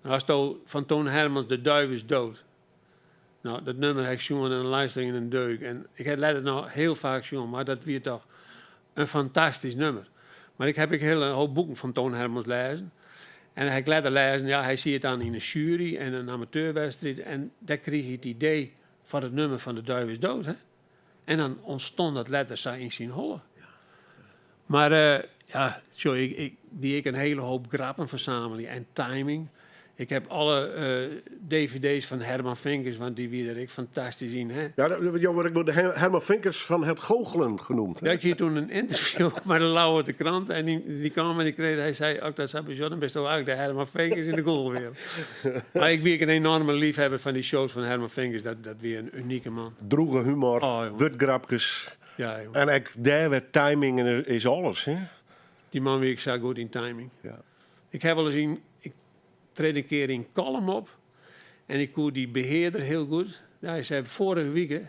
Mar asto fan Toon Hermans De Duif is dood. No, dat nummer ha ik sjoen en dan leist yn in deuk. En ik ha it letter noch hiel faak sjoen, mar dat wie toch in fantastysk nummer. Mar ik ha ek hiele hoop boeken fan Toon Hermans lêzen. En ha ik letter lêzen, ja, hy siet dan yn in jury en in amateurwedstriid en dêr krige hy it idee foar it nummer fan De Duif is dood. Hè? En dan ûntstûn dat letter sa yn syn holle. Mar ja, sjoch, ik, ik die ek in hiele hoop grappen fersamelje en timing. Ik ha alle dvd's fan Herman Finkers, want dy wie der ek fantastysk yn. Hè? Ja, jo wurde ek wol de Herman Finkers fan het goochelen genoemd. Ja, ik hie toen in ynterview mei de Ljouwerter Krante en dy, dy kaam en dy kreeg, hy sei, ook dat sa dan bisto eigenlik de Herman Finkers yn de gûchelwereld. Mar ik wie ek in enoarme liefhebber fan dy shows fan Herman Finkers, dat, dat wie in unike man. Drûge humor, Oh, jonge. wurdgrapkes. Ja, jonge. En ek dêr wer timing is alles. Hè? Dy man wie ek sa goed yn timing. Ja. Ik ha wolris yn, ik treed in kear yn Kollum op en ik koe dy behearder hiel goed. Ja, hy sei, foarige wike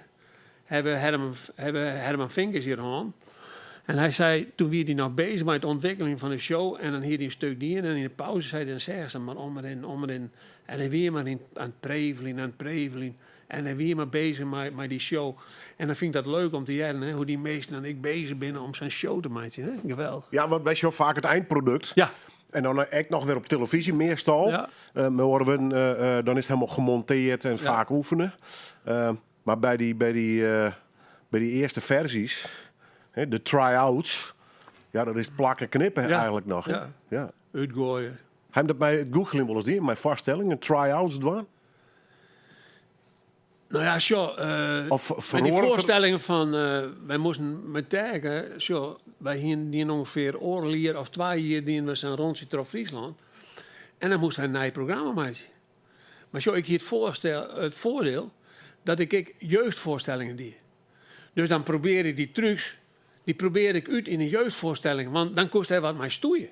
hawwe Herman, hawwe Herman Finkers hjir hân. En hy sei, toen wie hy noch bezich mei de ûntwikkeling fan de show en dan hie hy in stik dien en yn de pauze sei hy, dan seach se mar omrinnen, omrinnen. En hy wie mar yn, oan it preveljen, oan it preveljen. En hy wie mar bezich mei, mei dy show. En dan fyn ik dat leuk om te hearren, hè, hoe dy minsken dan ek bezich binne om sa'n show te meitsjen. Hè? Geweldich. Ja, want wy sjogge faak it eindprodukt. Ja. En dan ek noch wer op televyzje meastal. Ja. Mei oare wurden, dan is it hielendal gemonteerd en Ja. faak oefene. Mar by dy, by dy, by dy earste ferzjes, hè, de try-outs, ja, dat is plakken knippen Ja. eigenlik noch. hè? Ja. Ja. Útgoaie. Ha jim dat by it gûcheljen wolris dien, mei foarstellingen, try-outs dwaan? No ja, sjoch, Of mei dy feroaret der- foarstellingen fan, wy moasten mei Teake, sjoch, wy hienen dien ûngefear oardel jier of twa jier dienen we sa'n rûntsje troch Fryslân. En dan moasten wy in nij programma meitsje. Mar sjoch, ik hie it foarstel, it foardiel dat ik ek jeugdfoarstellingen die. Dus dan probearje ik dy trucs, dy probearje ik út yn in jeugdfoarstelling, want dan koest dêr wat mei stoeie.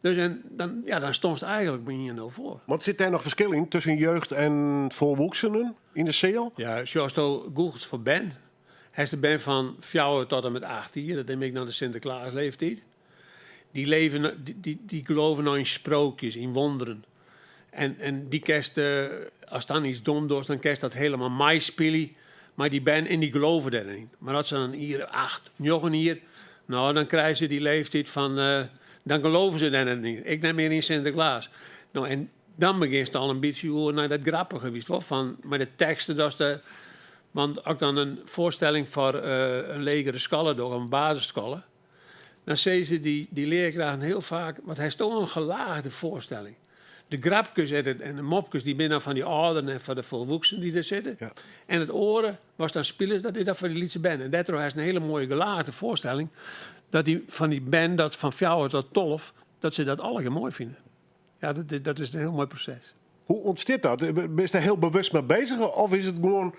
Dus en dan, ja, dan stondst eigenlik by 1-0 foar. Want sit dêr noch ferskil yn tusken jeugd en folwoeksenen yn de seal? Ja, sjoch, asto gûchelst foar bern, hast de bern fan 4 tot en met 8 jier, dat neam ik dan de Sinteklaasleeftiid. Dy leven, dy, dy geloven noch yn sprookjes, yn wonderen. En, en dy kinst, ast dan iets dom dochst, dan kinst dat hielendal meispylje mei dy bern en dy gelove dêryn. Mar as se dan in jier 8, 9 jier, no, dan krije se dy leeftiid fan, dan gelove se dêr net yn. Ek net mear yn Sinteklaas. No, en dan begjinst al in bytsje oer nei dat grappige, witst wol, fan mei de teksten datst de, want as ik dan in foarstelling foar in legere skoalle doch, of in basisskoalle, dan sizze dy, dy learkrachten hiel faak, want hy is toch in gelaagde foarstelling. De grapkes en de, en de mopkes dy binne dan fan dy âlderen en foar de folwoeksenen dy't der sitte. Ja. En it oare, watst dan spilest, dat is dan foar dy lytse bern. En dêrtroch hast in hiele moaie gelaagde foarstelling, dat dy fan dy bern dat fan 4 tot 12, dat se dat allegear moai fine. Ja, dat, dat is in hiel moai proses. Hoe ûntstiet dat? Bist dêr hiel bewust mei bezich of is it gewoan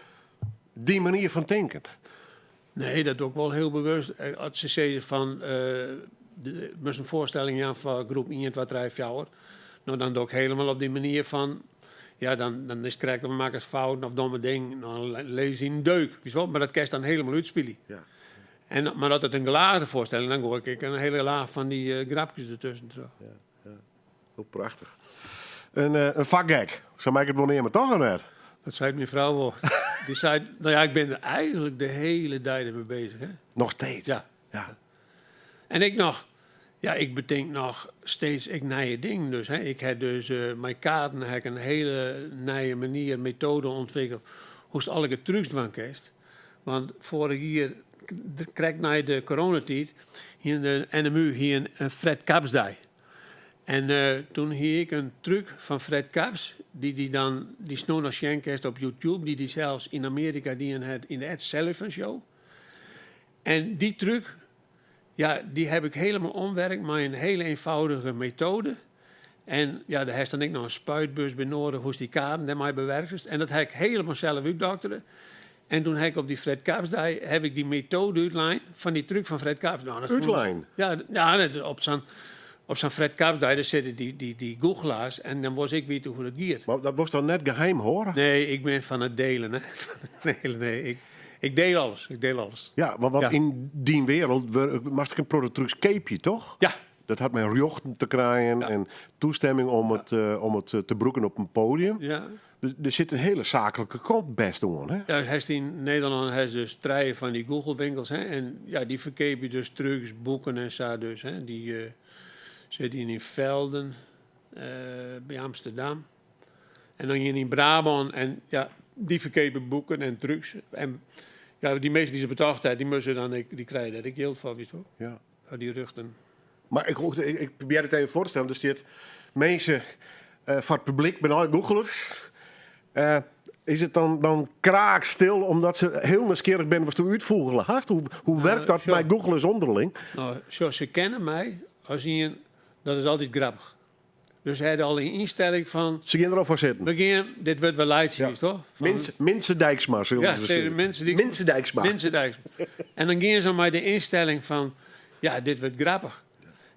dyn manier fan tinken? Nee, dat doch ik wol hiel bewust. As se sizze fan, uh, moatst in foarstelling jaan foar groep 1, 2, 3, 4. No, dan doch ik hielendal op dy manier fan, ja, dan, dan is it krekt of makkest fouten of domme dingen. Dan lizze yn in deuk, witst wol. Mar dat kinst dan hielendal útspylje. Ja. En, mar as it in gelaagde foarstelling, dan goai ik ek in hiele laach fan dy grapkes dertusken troch. Ja, ja. Hiel prachtich. In, in fakgek, sa mei ik it wol neame, toch of net? Dat seit myn frou wol. Dy seit, no ja, ik bin der eigenlik de hiele dei dermei bezich. Hè? Noch steeds? Ja. Ja. En ik noch, ja, ik betink noch steeds ek nije dingen. Dus, hè. Ik ha dus mei kaarten ha ik in hiele nije manier, metoade ûntwikkele hoe'tst allegear trucs dwaan kinst. Want foarich jier, krekt nei de coronatiid, hie de NMU hie in Fred Kapsdei. En toen hie ik in truc fan Fred Kaps, dy't dy dan, dy'tst no noch sjen kinst op YouTube, dy't dy sels yn Amearika dien hat yn de Ed Sullivan Show. En dy truc, ja, dy ha ik hielendal omwerkt mei in hiele eenvoudige metoade. En ja, dêr hast dan ek noch in spuitbus by nedich, hoe'tst dy kaarten dêrmei bewerkest. En dat ha ik hielendal sels útdoktere. En toen ha ik op dy Fred Kapsdei ha ik dy metoade útlein fan dy truc fan Fred Kaps. No, dat fûn ik- Útlein? Ja, ja, net op sa'n op sa'n Fred Kapsdei, dêr sitte dy, dy, dy gûchelaars en dan wolst ek witte hoe't it giet. Mar dat wolst dan net geheim hâlde? Nee, ik bin fan it delen, hè. Fan it delen, nee. Ik, ik deel alles, ik deel alles. Ja, want, want Ja. yn dyn wereld moatst ek in protte trucs keapje, toch? Ja. Dat hat mei rjochten te krijen Ja. en toestimming om it, om it te brûken op in podium. Ja. Dus der sit in hiele saaklike kant bêst oan, hè? Ja, hast yn Nederlân hast dus trije fan dy gûchelwinkels, hè. En ja, dy ferkeapje dus trucs, boeken en sa dus, hè. Dy sitte yn Velden, by Amsterdam. En dan ien yn Brabân. En ja, dy ferkeapje boeken en trucs. En ja, dy minsken dy't se betocht ha, dy moatte dan ek, dy krije dêr ek jild foar, witst wol. Ja. Foar dy rjochten. Mar ik, ik, ik probearje it even foar te stellen. Der stiet minsken foar it publyk, benei gûchelers. Is it dan, dan kraakstil omdat se hiel nijsgjirrich binne watsto útfûgele hast? Hoe, hoe wurket dat mei gûchelers ûnderling? No, sjoch, se kenne my as ien, dat is altyd grappich. Dus hy hat al in ynstelling fan... Se gean der al foar sitten. We gean, dit wurdt wer laitsje, Ja. witst toch? Fan- Minse Dijksma, sille Ja, se ze sizze. Minse Dijksma. Minse Dijksma. Minse Dijksma. En dan gean se mei de ynstelling fan, ja, dit wurdt grappich.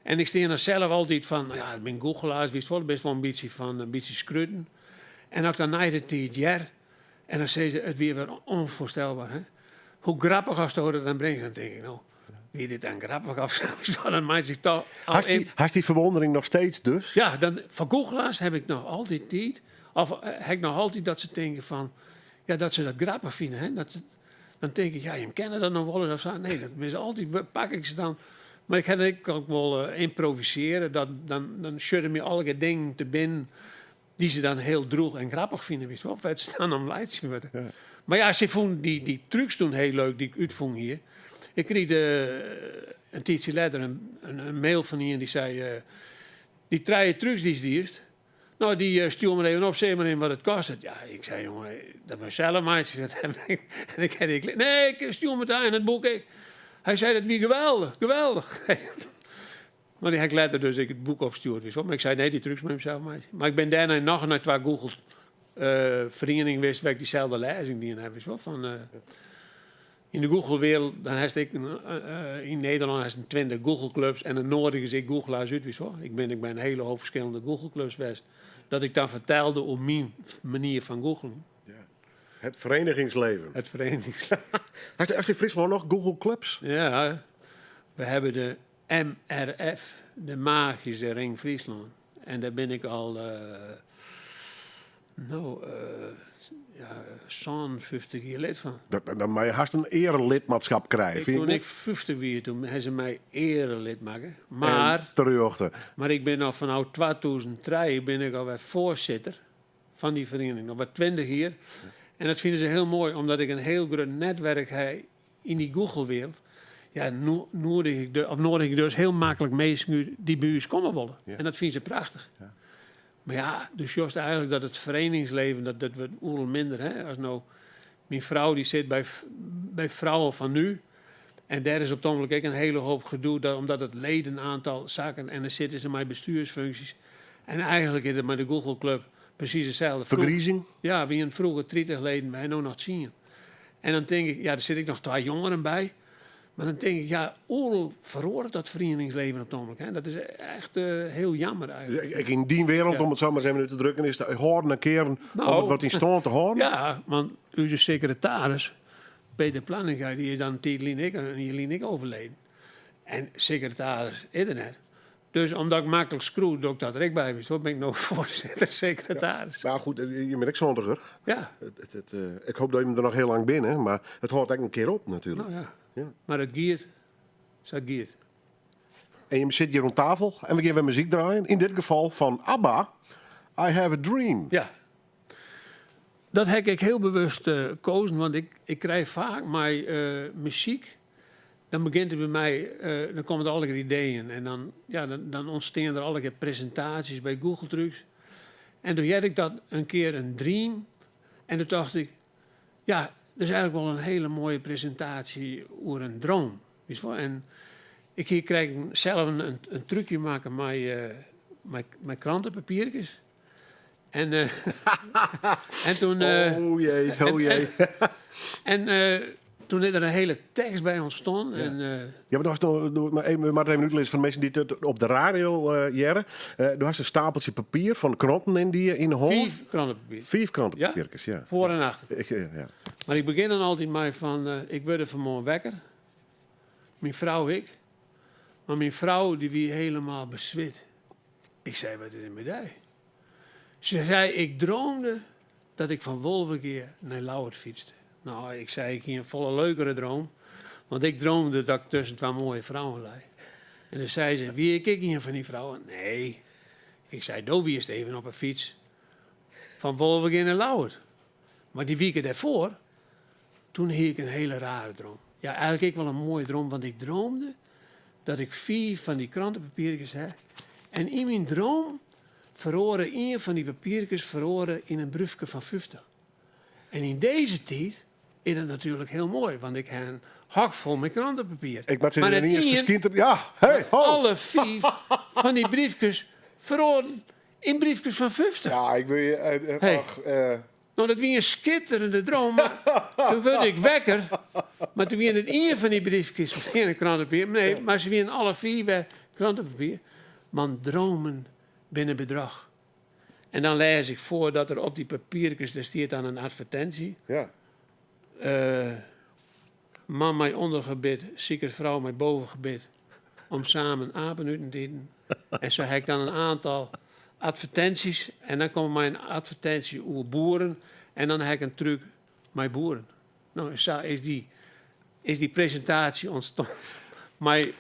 En ik stean der sels altyd fan, no ja, it binne gûchelaars, witst wol, bist wol in bytsje fan, in bytsje skruten. En as ik dan nei de tiid hear, en dan sizze se, it wie wer ûnfoarstelber, hè? Hoe grappich ast dat dan bringst, dan tink ik, no, Wie dit dan grappich of zo? Dan meitsje ik toch al Hast die, hast die verwondering nog steeds dus? Ja, dan, foar goochelaars ha ik noch altyd tiid. Of ha ik noch altyd dat se tinke fan, ja, dat se dat grappich fine. Hè? Dat, dan tink ik, ja, jim kenne dat noch wolris of sa. Nee, dat is altyd, pak ik se dan. Mar ik ha ek ek wol ymprovisearre. Dat, dan, dan sjogge my allegear dingen te binnen dy't se dan hiel drûch en grappich fine, witst wol, wêr't se dan om laitsjen wurde. Ja. Mar ja, se fûnen dy, dy trucs toen hiel leuk dy't ik útfûn hie. Ik krige in tiidsje letter in mail fan ien dy sei, dy trije trucs dy'tst diest, no dy stjoer mar even op, sis mar even wat it kostet. Ja, ik sei, jonge, dat moatst sels meitsje. Dat heb ik, en ik ik, nee, ik stjoer meteen it boek ek. Hy sei, dat wie geweldich, geweldich. Mar dy ha ik letter dus ek it boek opstjoerd. Witst wol. Mar ik sei, nee, dy trucs moat jim sels meitsje. Mar ik bin dêrnei noch nei twa Google eh, ferieningen west wêr't ik dyselde lêzing dien ha. Witst wol, fan, eh, yn de Google-wereld, dan hast ek, eh, yn Nederlân hast in 20 Google-clubs en dan noadigje se ek Googelaars út, witst wol. Ik bin ek by in hiele hoop ferskillende Google-clubs west. Dat ik dan fertelde oer myn manier fan googlen. Ja. Het verenigingsleven. Het verenigingsleven. Hast yn Fryslân noch Google-clubs? Ja, we hebben de MRF, de Magische Ring Fryslân. En dêr bin ik al, no, ja, 57 jier lid fan. Dat, dan moatte je hast in earelidmaatskap krije, Ik, fyn je toen net? ik 50 wie, toen ha se my earelid makke. En Mar, terjochte. mar ik bin al fanôf 2003 bin ik alwer foarsitter fan dy feriening. Noch wat 20 jier. En dat fine se hiel moai, omdat ik in hiel grut netwerk ha yn dy googelwereld. Ja, noadigje ik de, of noadigje ik dus hiel maklik minsken út dy't by ús komme wolle. Ja. En dat fine se prachtich. Ja. Mar ja, do sjochst eigenlik dat it ferieningsleven, dat, dat wurdt oeral minder. Hè? As no, myn frou dy sit by, by Vrouwen van Nu. En dêr is op it ogenblik ek in hiele hoop gedoe, dat, omdat it ledenaantal sakken en dan sitte se mei bestjoersfunksjes. En eigenlik is it mei de Google Club presys itselde. Froeger, Fergrizing? ja, wienen froeger 30 leden, we ha no noch 10. En dan tink ik, ja, der sitte ek noch twa jongeren by. Mar dan tink ik, ja, oeral feroaret dat ferieningsleven op it ogenblik. Hè? Dat is echt hiel jammer eigenlik. Dus ek yn dyn wereld, Ja. om it sa mar ris even út te drukken, is it hâlden en kearen om No. it wat yn stân te hâlden. Ja, want ús sekretaris, Peter Planninga, dy is dan in tiid lyn ek, in jier lyn ek overleden. En sekretaris is der net. Dus omdat ik maklik skriuw, doch ik dat der ek by. Witst wol, bin ik no foarsitter, sekretaris. Mar goed, je binne ek santiger. Ja, Ik hoopje dat je der noch hiel lang binne, mar it hâldt ek in kear op natuerlik. no ja. Ja. Mar it giet sa't it giet. En je sitte hjir oan tafel en we gean wer muzyk draaien. Yn dit gefal fan ABBA, I Have a Dream. Ja. Dat ha ik ek hiel bewust kozen, want ik, ik krij faak mei muzyk, dan begjint it by my, dan komme der allegear ideeën en dan, ja, dan, dan ûntstean der allegear presintaasjes by googeltrucs. En doe hearde ik dat in kear in dream en doe tocht ik, ja, dat is eigenlik wol in hiele moaie presintaasje oer in droom. Witst wol? En ik hie krekt sels in trúkje makke mei krantepapierkes. En, en toen. Oh jee, oh jee. En toen is der in hiele tekst by ûntstien. Ja. En, Ja, mar do hast no, do, mar even, moat even útlizze foar de minsken dy't it op de radio hearre. Do hast in stapeltsje papier fan kranten yn dy yn de hân. Fiif krantepapier. Fiif krantepapierkes, ja. Foar en achter. Ik, ja. Mar ik begjin dan altyd mei fan, ik wurde fanmoarn wekker. Myn frou ek. Mar myn frou dy wie hielendal beswit. Ik sei, wat is der mei dy? Se sei, ik droomde dat ik fan Wolvegea nei Ljouwert fytste. No, ik sei, ik hie in folle leukere droom. Want ik droomde dat ik tusken twa moaie frouwen lei. En dan sei se, wie ik ek ien fan dy frouwen? Nee. Ik sei, do wiest even op 'e fyts fan Wolvegea nei Ljouwert. Mar dy wike dêrfoar, toen hie ik in hiele rare droom. Ja, eigenlik ek wol in moaie droom, want ik droomde dat ik fiif fan dy krantepapierkes ha. En yn myn droom feroare ien fan dy papierkes feroare yn in briefke fan 50. En yn dizze tiid is dat natuerlik hiel moai, want ik ha in hok fol mei krantepapier. Ik moat Mar sizze, net yniens ien, ferskynt der... Ja, hey, ho! alle fiif fan dy briefkes feroaren yn briefkes fan 50. Ja, ik wil je... Hey. Ach, No, dat wie in skitterende droom, mar toen wurd ik wekker. Mar toen wie net ien fan dy briefkes wiene krantepapier. Nee, mar se wiene alle fiif wer krantepapier. Want dromen binne bedroch. En dan lês ik foar dat der op dy papierkes, dêr stiet dan in advertinsje. Ja. Man mei ûndergebit siket frou mei bovengebit om samen apen út te iten. En sa ha ik dan in oantal advertinsjes en dan kom ik mei in advertinsje oer boeren en dan ha ik in trúk mei boeren. No, sa is dy, is dy presintaasje ûntstien mei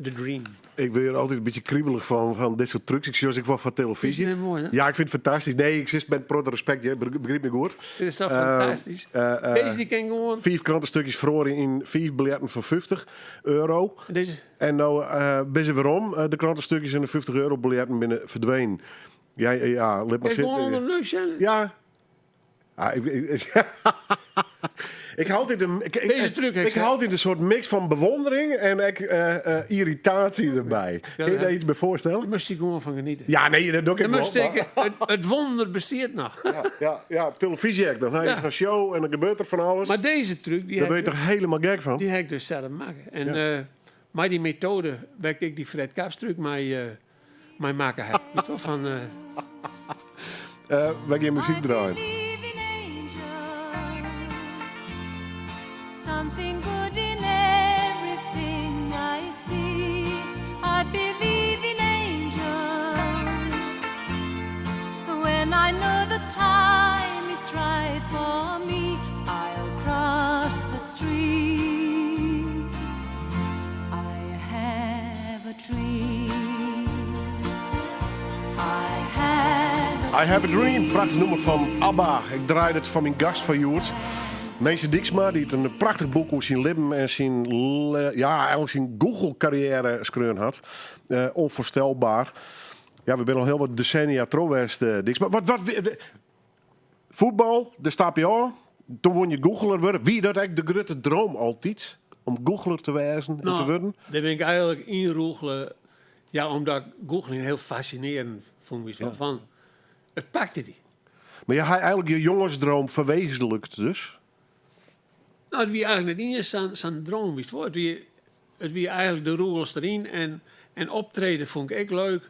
The Dream. Ik wurd hjir altyd in bytsje kribelich fan, fan dit soart trucs. Ik sjoch se ek wol foar telefyzje. Is net moai, hè? Ja, ik fyn it fantastysk. Nee, ik sis met protte respekt, hear, begryp my goed. Dit is toch fantastysk? Dizze dy kin gewoan. Fiif krantestukjes feroarje yn fiif biljetten fan 50 euro. Dizze. En no binne se werom, de krantestukjes en de 50 euro biljetten binne ferdwenen. Ja, ja, lit mar Kinst gewoan sitten. ûnder de neus sjen. Ja. Ah, ik, ik, ik hou altyd in, ik, Dizze truc, ik hou altyd in soart mix fan bewondering en ek irritaasje derby. Kin je dêr iets by foarstelle? Dêr moatst dy gewoan fan genietsje. Ja, nee, dat doch ik Dan wol. moatst ik, it wonder bestiet noch. Ja, ja, ja, op telefyzje ek. Dan ha je Ja. sa'n show en dan gebeurt der fan alles. Mar dizze truc, dy Dêr ha wurd je ik, toch hielendal gek fan? dy ha ik dus sels makke. En mei dy metoade wêr't ik dy Fred Kaps truc mei makke ha. Weet wol, fan, Wy gean muzyk draaien. I believe in angels, something good in everything I see. I believe in angels when I know the time is right for me. I'll cross the street. I have a dream. I have a I Have a Dream, prachtich nûmer fan ABBA. Ik draai it foar myn gast fan hjoed. Mense Dijksma, dy't in prachtich boek oer syn libben en syn, ja, eigentlik syn gûchelkarriêre skreaun hat. Onvoorstelbaar. Ja, we binne al hiel wat desennia troch west, Dijksma. Wat, wat, fuotbal, dêr stap je ôf. Doe woene je gûcheler wurde. Wie dat ek de grutte droom altyd? Om gûcheler te wêzen en te Nou, wurden? dêr bin ik eigentlik ynrûgele. Ja, omdat ik gûcheljen hiel fascinearjend fûn. Wist wol, fan, it pakte dy. Mar je ha eigentlik je jongesdroom ferwezenlikt dus? No, it wie eigentlik net iens sa'n droom, wist wol. It wie eigentlik de rûgels deryn en optreden fûn ik ek leuk.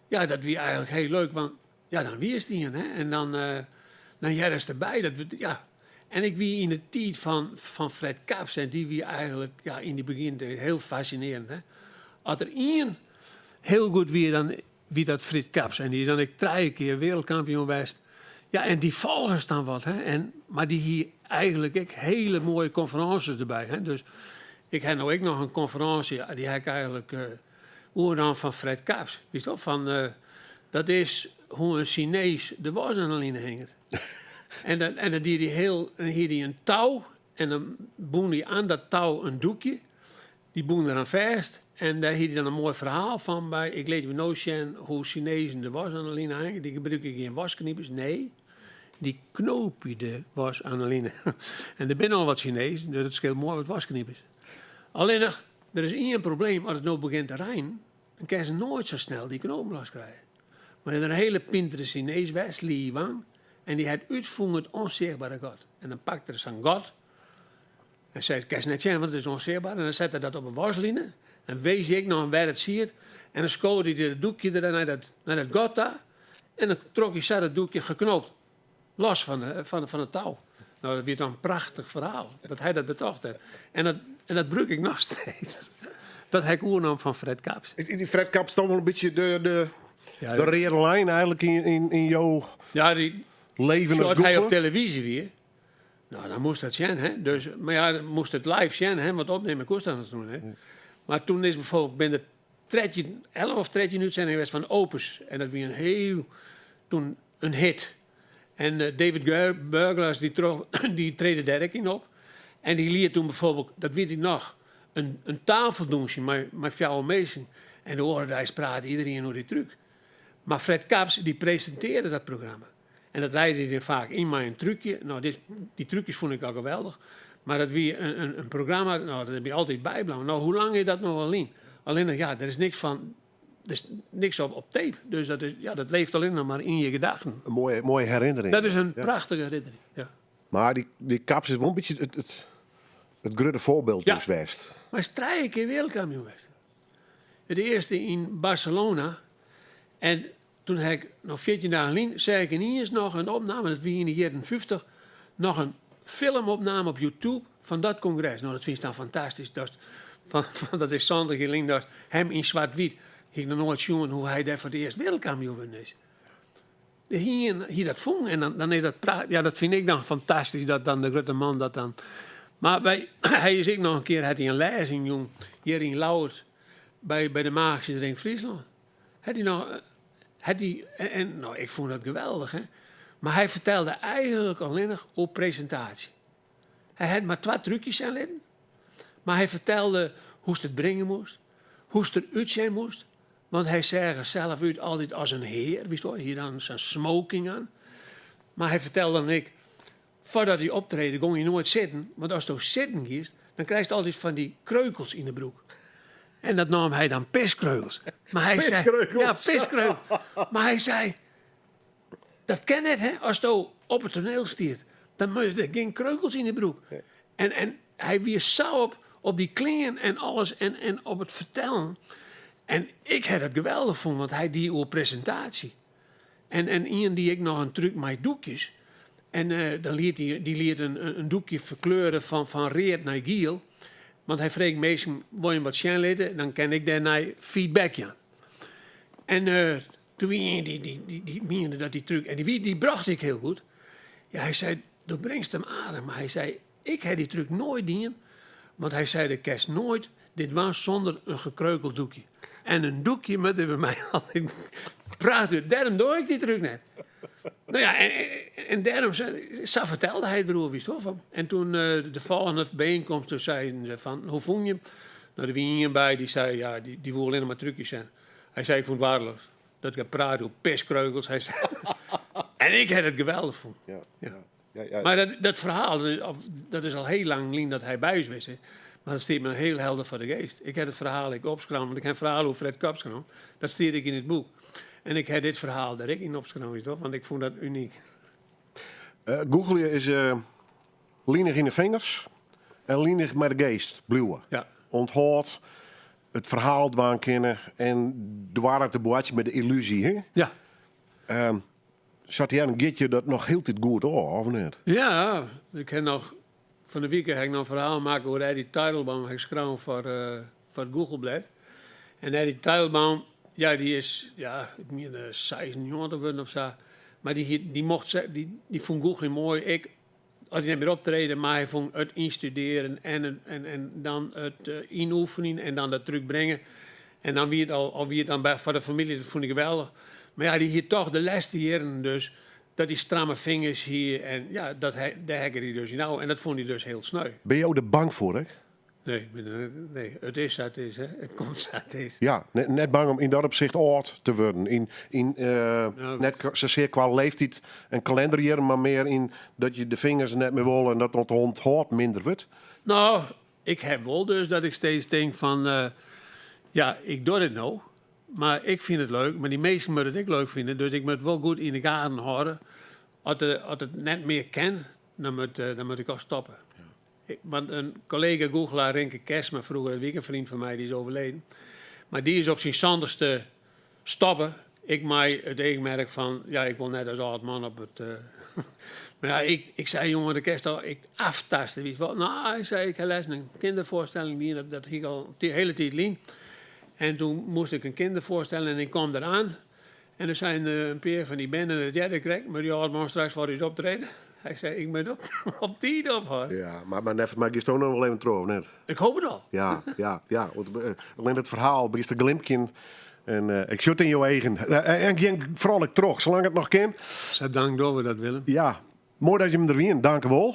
Ja, dat wie eigentlik hiel leuk, want ja, dan wiest ien, hè. En dan hearrest derby. Dat, ja. En ik wie yn de tiid fan Fred Kaps en dy wie eigentlik, ja, yn dy begjintiid hiel fascinearjend, hè. As der ien hiel goed wie, dan wie dat Fred Kaps. En dy is dan ek trije kear wereldkampioen west. Ja, en dy folgest dan wat, hè. En, mar dy hie eigentlik ek hiele moaie konferinsjes derby, hè. Dus ik ha no ek noch in konferinsje, ja, dy ha ik eigentlik oernaam fan Fred Kaps. Witst wol, fan, dat is hoe in Sinees de was oan de line hinget. En dat, en dat die hy hiel, dan hie hy in tou en dan bûn hy oan dat tou in doekje. Dy bûn er dan fêst en dêr hie hy dan in moai ferhaal fan by. Ik lit jim no sjen hoe Sinezen de was oan de line hingje. Dy gebrûke gjin wasknipers, nee, dy knoopje de was oan de line. En der binne al wat Sinezen, dus it skeelt moai wat wasknipers. Allinnich, der is ien probleem, as it no begjint te reinen, dan kinne se noait sa snel dy knopen los krije. Mar der is in hiele pintere Sinees west, Li Wang, en dy hat útfûn it ûnsichtbere gat. En dan pakt er sa'n gat en seit, kinst net sjen, want it is ûnsichtber. En dan set er dat op 'e wasline en wees hy ek noch wêr't it siet. En dan skode hy dat doekje der nei dat gat ta en dan trok hy sa dat doekje geknoopt los fan it tou. No, dat wie toch in prachtich ferhaal, dat hy dat betocht hat. En dat brûk ik noch steeds. Dat ha ik oernommen fan Fred Kaps. Dy Fred Kaps is toch wol in bytsje de, Ja, de reade lijn eigentlik yn jo ja, dy, leven as As hy op gûcheler? televyzje wie, no, dan moast dat sjen. Hè? Dus, mar ja, dan moast it live sjen, hè? Want opnimme koest dat toen net. Mar doe is byfoarbyld binne der 13, 11 of 13 útsendingen west fan Opus. En dat wie in hiel, doe in hit. En David Berglas dy trede dêr ek yn op. En dy liet doe byfoarbyld, dat wit ik noch, in tafeldûnsje mei fjouwer minsken. En de oare deis prate iderien oer dy trúk. Mar Fred Kaps dy presintearre dat programma. En dat leide hy faak yn mei in trúkje. No, dy trúkjes fûn ik al geweldich. Mar dat wie in programma, no, dat is my altyd bybleaun. No, hoe lang is dat no al lyn? Allinnich, ja, der is niks fan, der is niks op tape. Dus dat is, ja, dat leeft allinnich noch mar yn je gedachten. In moaie herinnering. Dat is in prachtige herinnering, ja. Mar dy Kaps is wol in bytsje it grutte foarbyld Ja. dus west. Mar is trije kear wereldkampioen west. It earste yn Barcelona. En doe ha ik noch 14 dagen lyn, seach ik yniens noch in opname, dat wie yn de jierren 50, noch in filmopname op YouTube. Fan dat kongres. No, dat fynst dan fantastysk. Dat, fan, fan, dat is 70 jier lyn, dat him yn swart-wyt. Hie ik noch noait sjoen hoe hy dêr foar it earst wereldkampioen wurden is. De hie, hie dat fûn en dan, dan is dat prachtich. Ja, dat fyn ik dan fantastysk, dat dan de grutte man dat dan. Mar by, hy is ek noch in kear, hat hy in lêzing jûn hjir yn Ljouwert by, by de Magische Ring Fryslân. Hat hy noch, hat hy, en, en no, ik fûn dat geweldich, hè. Mar hy fertelde eigenlik allinnich oer presintaasje. Hy hat mar twa trúkjes sjen litten, mar hy fertelde hoe'tst it bringe moast, hoe'tst der útsjen moast, want hy seach er sels út altyd as in hear, witst wol, hy hie dan sa'n smoking oan. Mar hy fertelde dan ek, foardat hy optrede gong hy noait sitten, want asto sitten giest, dan krijst altyd fan dy kreukels yn 'e broek. En dat naam hy dan piskreukels. Mar hy sei, ja, piskreukels. Mar hy sei, Dat kin net, hè? Asto op it toneel stiet, dan moatte der gjin kreukels yn de broek. En, en hy wie sa op, op dy klean en alles en, en op it fertellen. En ik ha dat geweldich fûn, want hy die oer presintaasje. En, en ien die ek noch in trúk mei doekjes. En eh, dan liet hy, dy liet in, in doekje ferkleure fan, fan read nei giel. Want hy frege minsken, wol je wat sjen litte? Dan kin ik dêrnei feedback jaan. En eh, Toen wie ien dy, dy, dy, dy miende dat dy trúk, en dy, wie, dy brocht ek hiel goed. Ja, hy sei, do bringst him aardich, mar hy sei, ik ha dy trúk noait dien, want hy sei, do kinst noait dit dwaan sûnder in gekreukeld doekje. En in doekje moat der by my altyd prachtich út. Dêrom doch ik dy trúk net. No ja, en, en dêrom, sa fertelde hy deroer, witst wol. Fan. En toen de folgjende bijeenkomst, toen seiden se fan, hoe fûn je him? No, der wie ien by dy sei, ja, dy, dy woe allinnich mar trúkjes sjen. Hy sei, ik fûn it waardeloos. Dat gepraat oer piskreukels. Hy sei, en ik ha it geweldich fûn. Ja, Ja. ja, ja. Mar dat, dat ferhaal, dat is, of, dat is al hiel lang lyn dat hy by ús west is. Mar dat stiet my hiel helder foar de geast. Ik ha it ferhaal ek opskreaun, want ik ha in ferhaal oer Fred Kok skreaun. Dat stiet ek yn it boek. En ik ha dit ferhaal dêr ek yn opskreaun, witst wol, want ik fûn dat unyk. Gûchelje is linich yn de fingers en linich mei de geast bliuwe. Ja. Onthâld it ferhaal dwaan kinne en doarre te boartsjen mei de yllúzje. Hè? Ja. Sa't hearren giet je dat noch hieltyd goed ôf, of net? Ja, ik ha noch fan de wike ha ik noch in ferhaal makke oer Eddie Teitelbaum, ha ik skreaun foar, uh, foar it Gûchelblêd. En Eddie Teitelbaum, ja, dy is, ja, ik mien 96 wurden of sa. Mar dy, hie, dy, mocht, dy, dy fûn gûcheljen moai. Ek as hy net mear optrede, mar hy fûn it ynstudearjen en, en, en dan it ynoefenjen en dan dat trúk bringe. En dan wie it al, al wie it dan by, foar de famylje, dat fûn hy geweldich. Mar ja, dy hie toch de lêste jierren dus dat hy stramme fingers hie en ja, dat hy, dêr heakke hy dus yn ôf en dat fûn hy dus hiel sneu. Binne jo der bang foar, ek? Nee, ik bin der nee, it is sa't it is, hè. It komt sa't it is. Ja, net, net bang om yn dat opsicht âld te wurden. Yn, yn, Nou. Net sasear kwa leeftyd en kalenderjierren, mar mear yn dat je de fingers net mear wolle en dat it ûnthâld minder wurdt. No, ik ha wol dus dat ik steeds tink fan, ja, ik doch dit no, mar ik fyn it leuk, mar dy minsken moatte it ek leuk fine, dus ik moat wol goed yn de gaten hâlde. As de, as it net mear kin, dan moat, dan moat ik al stoppe. Want in kollega gûchelaar, Rinke Kersma, froeger, dat wie ek in freon fan my, dy is overleden. Mar dy is op syn santichste stoppe. Ek mei it eachmerk fan, ja, ik wol net as âld man op it. Mar ja, ik, ik sei, jonge, do kinst al ek aftaste, witst wol. No, hy sei, ik ha lêsten in kinderfoarstelling dien, dat, dat hie ik al in hiele tiid lyn. En toen moast ik in kinderfoarstelling en ik kom deraan. En der seinen in pear fan dy bern, en dat hearde ik krekt, moat dy âld man straks foar ús optrede? Hy sei, ik moat op, op tiid ophâlde. Ja, mar, mar neffens my giest no noch wol even troch, of net? Ik hoop it al. Ja, ja, ja. Want, allinnich it ferhaal, begjinst te glimkjen. En ik sjoch it yn jo eagen. En gean foaral ek troch, salang't it noch kin. Sa dank dogge we dat, Willem. Ja, Moai dat jim der wienen, dank wol.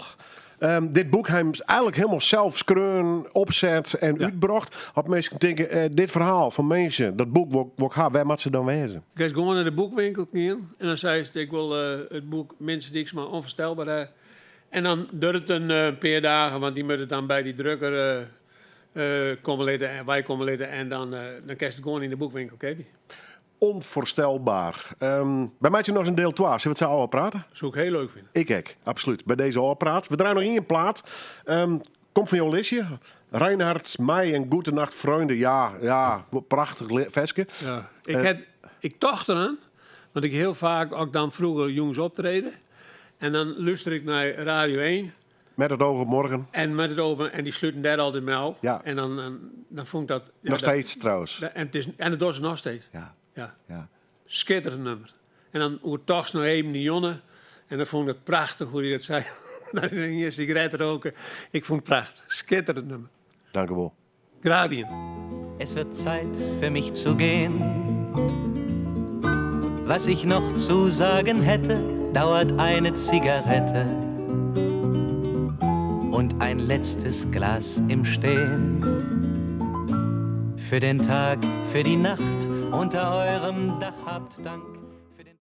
Dit boek ha jim eigenlik hielendal sels skreaun, opset en Ja. útbrocht. As minsken tinke, dit ferhaal fan minsken, dat boek wol, wol ik ha, wêr moat se dan wêze? Kinst gewoan nei de boekwinkel gean en dan seist, ik wol it boek Minze Dijksma Onvoorstelbaar ha. En dan duorret it in pear dagen, want dy moat it dan by dy drukker komme litte en weikomme litte en dan, dan kinst it gewoan yn de boekwinkel keapje. Onvoorstelbaar. Wy meitsje noch ris in diel twa. Sille we it sa ôfprate? Soe ik hiel leuk fine. Ik ek, absolút. By dizze ôfpraat. We draaie noch ien plaat. Komt fan jo listje. Reinhard Mey en Gute Nacht Freunde. Ja, ja, prachtich ferske. Ja. Ik, het, ik tocht deroan, want ik hiel faak, as ik dan froeger jûns optrede, en dan lúster ik nei Radio 1. Met het oog op morgen. En met het oog en die sluten daar altijd mee af. Ja. En dan, dan, dan vond ik dat... Ja, Nog dat- steeds trouwens. En, het is, en dat doen ze nog steeds. Ja, Ja. ja. Schitterend nummer. En dan hoe toch nog even die jongen. En dan vond ik het prachtig hoe hij dat zei. Dat hij een sigaret roken. Ik vond het prachtig. Schitterend nummer. Dank u wel. Gradien. Es wird Zeit für mich zu gehen. Was ich noch zu sagen hätte, dauert eine Zigarette und ein letztes Glas im Stehen. Für den Tag, für die Nacht unter eurem Dach habt Dank.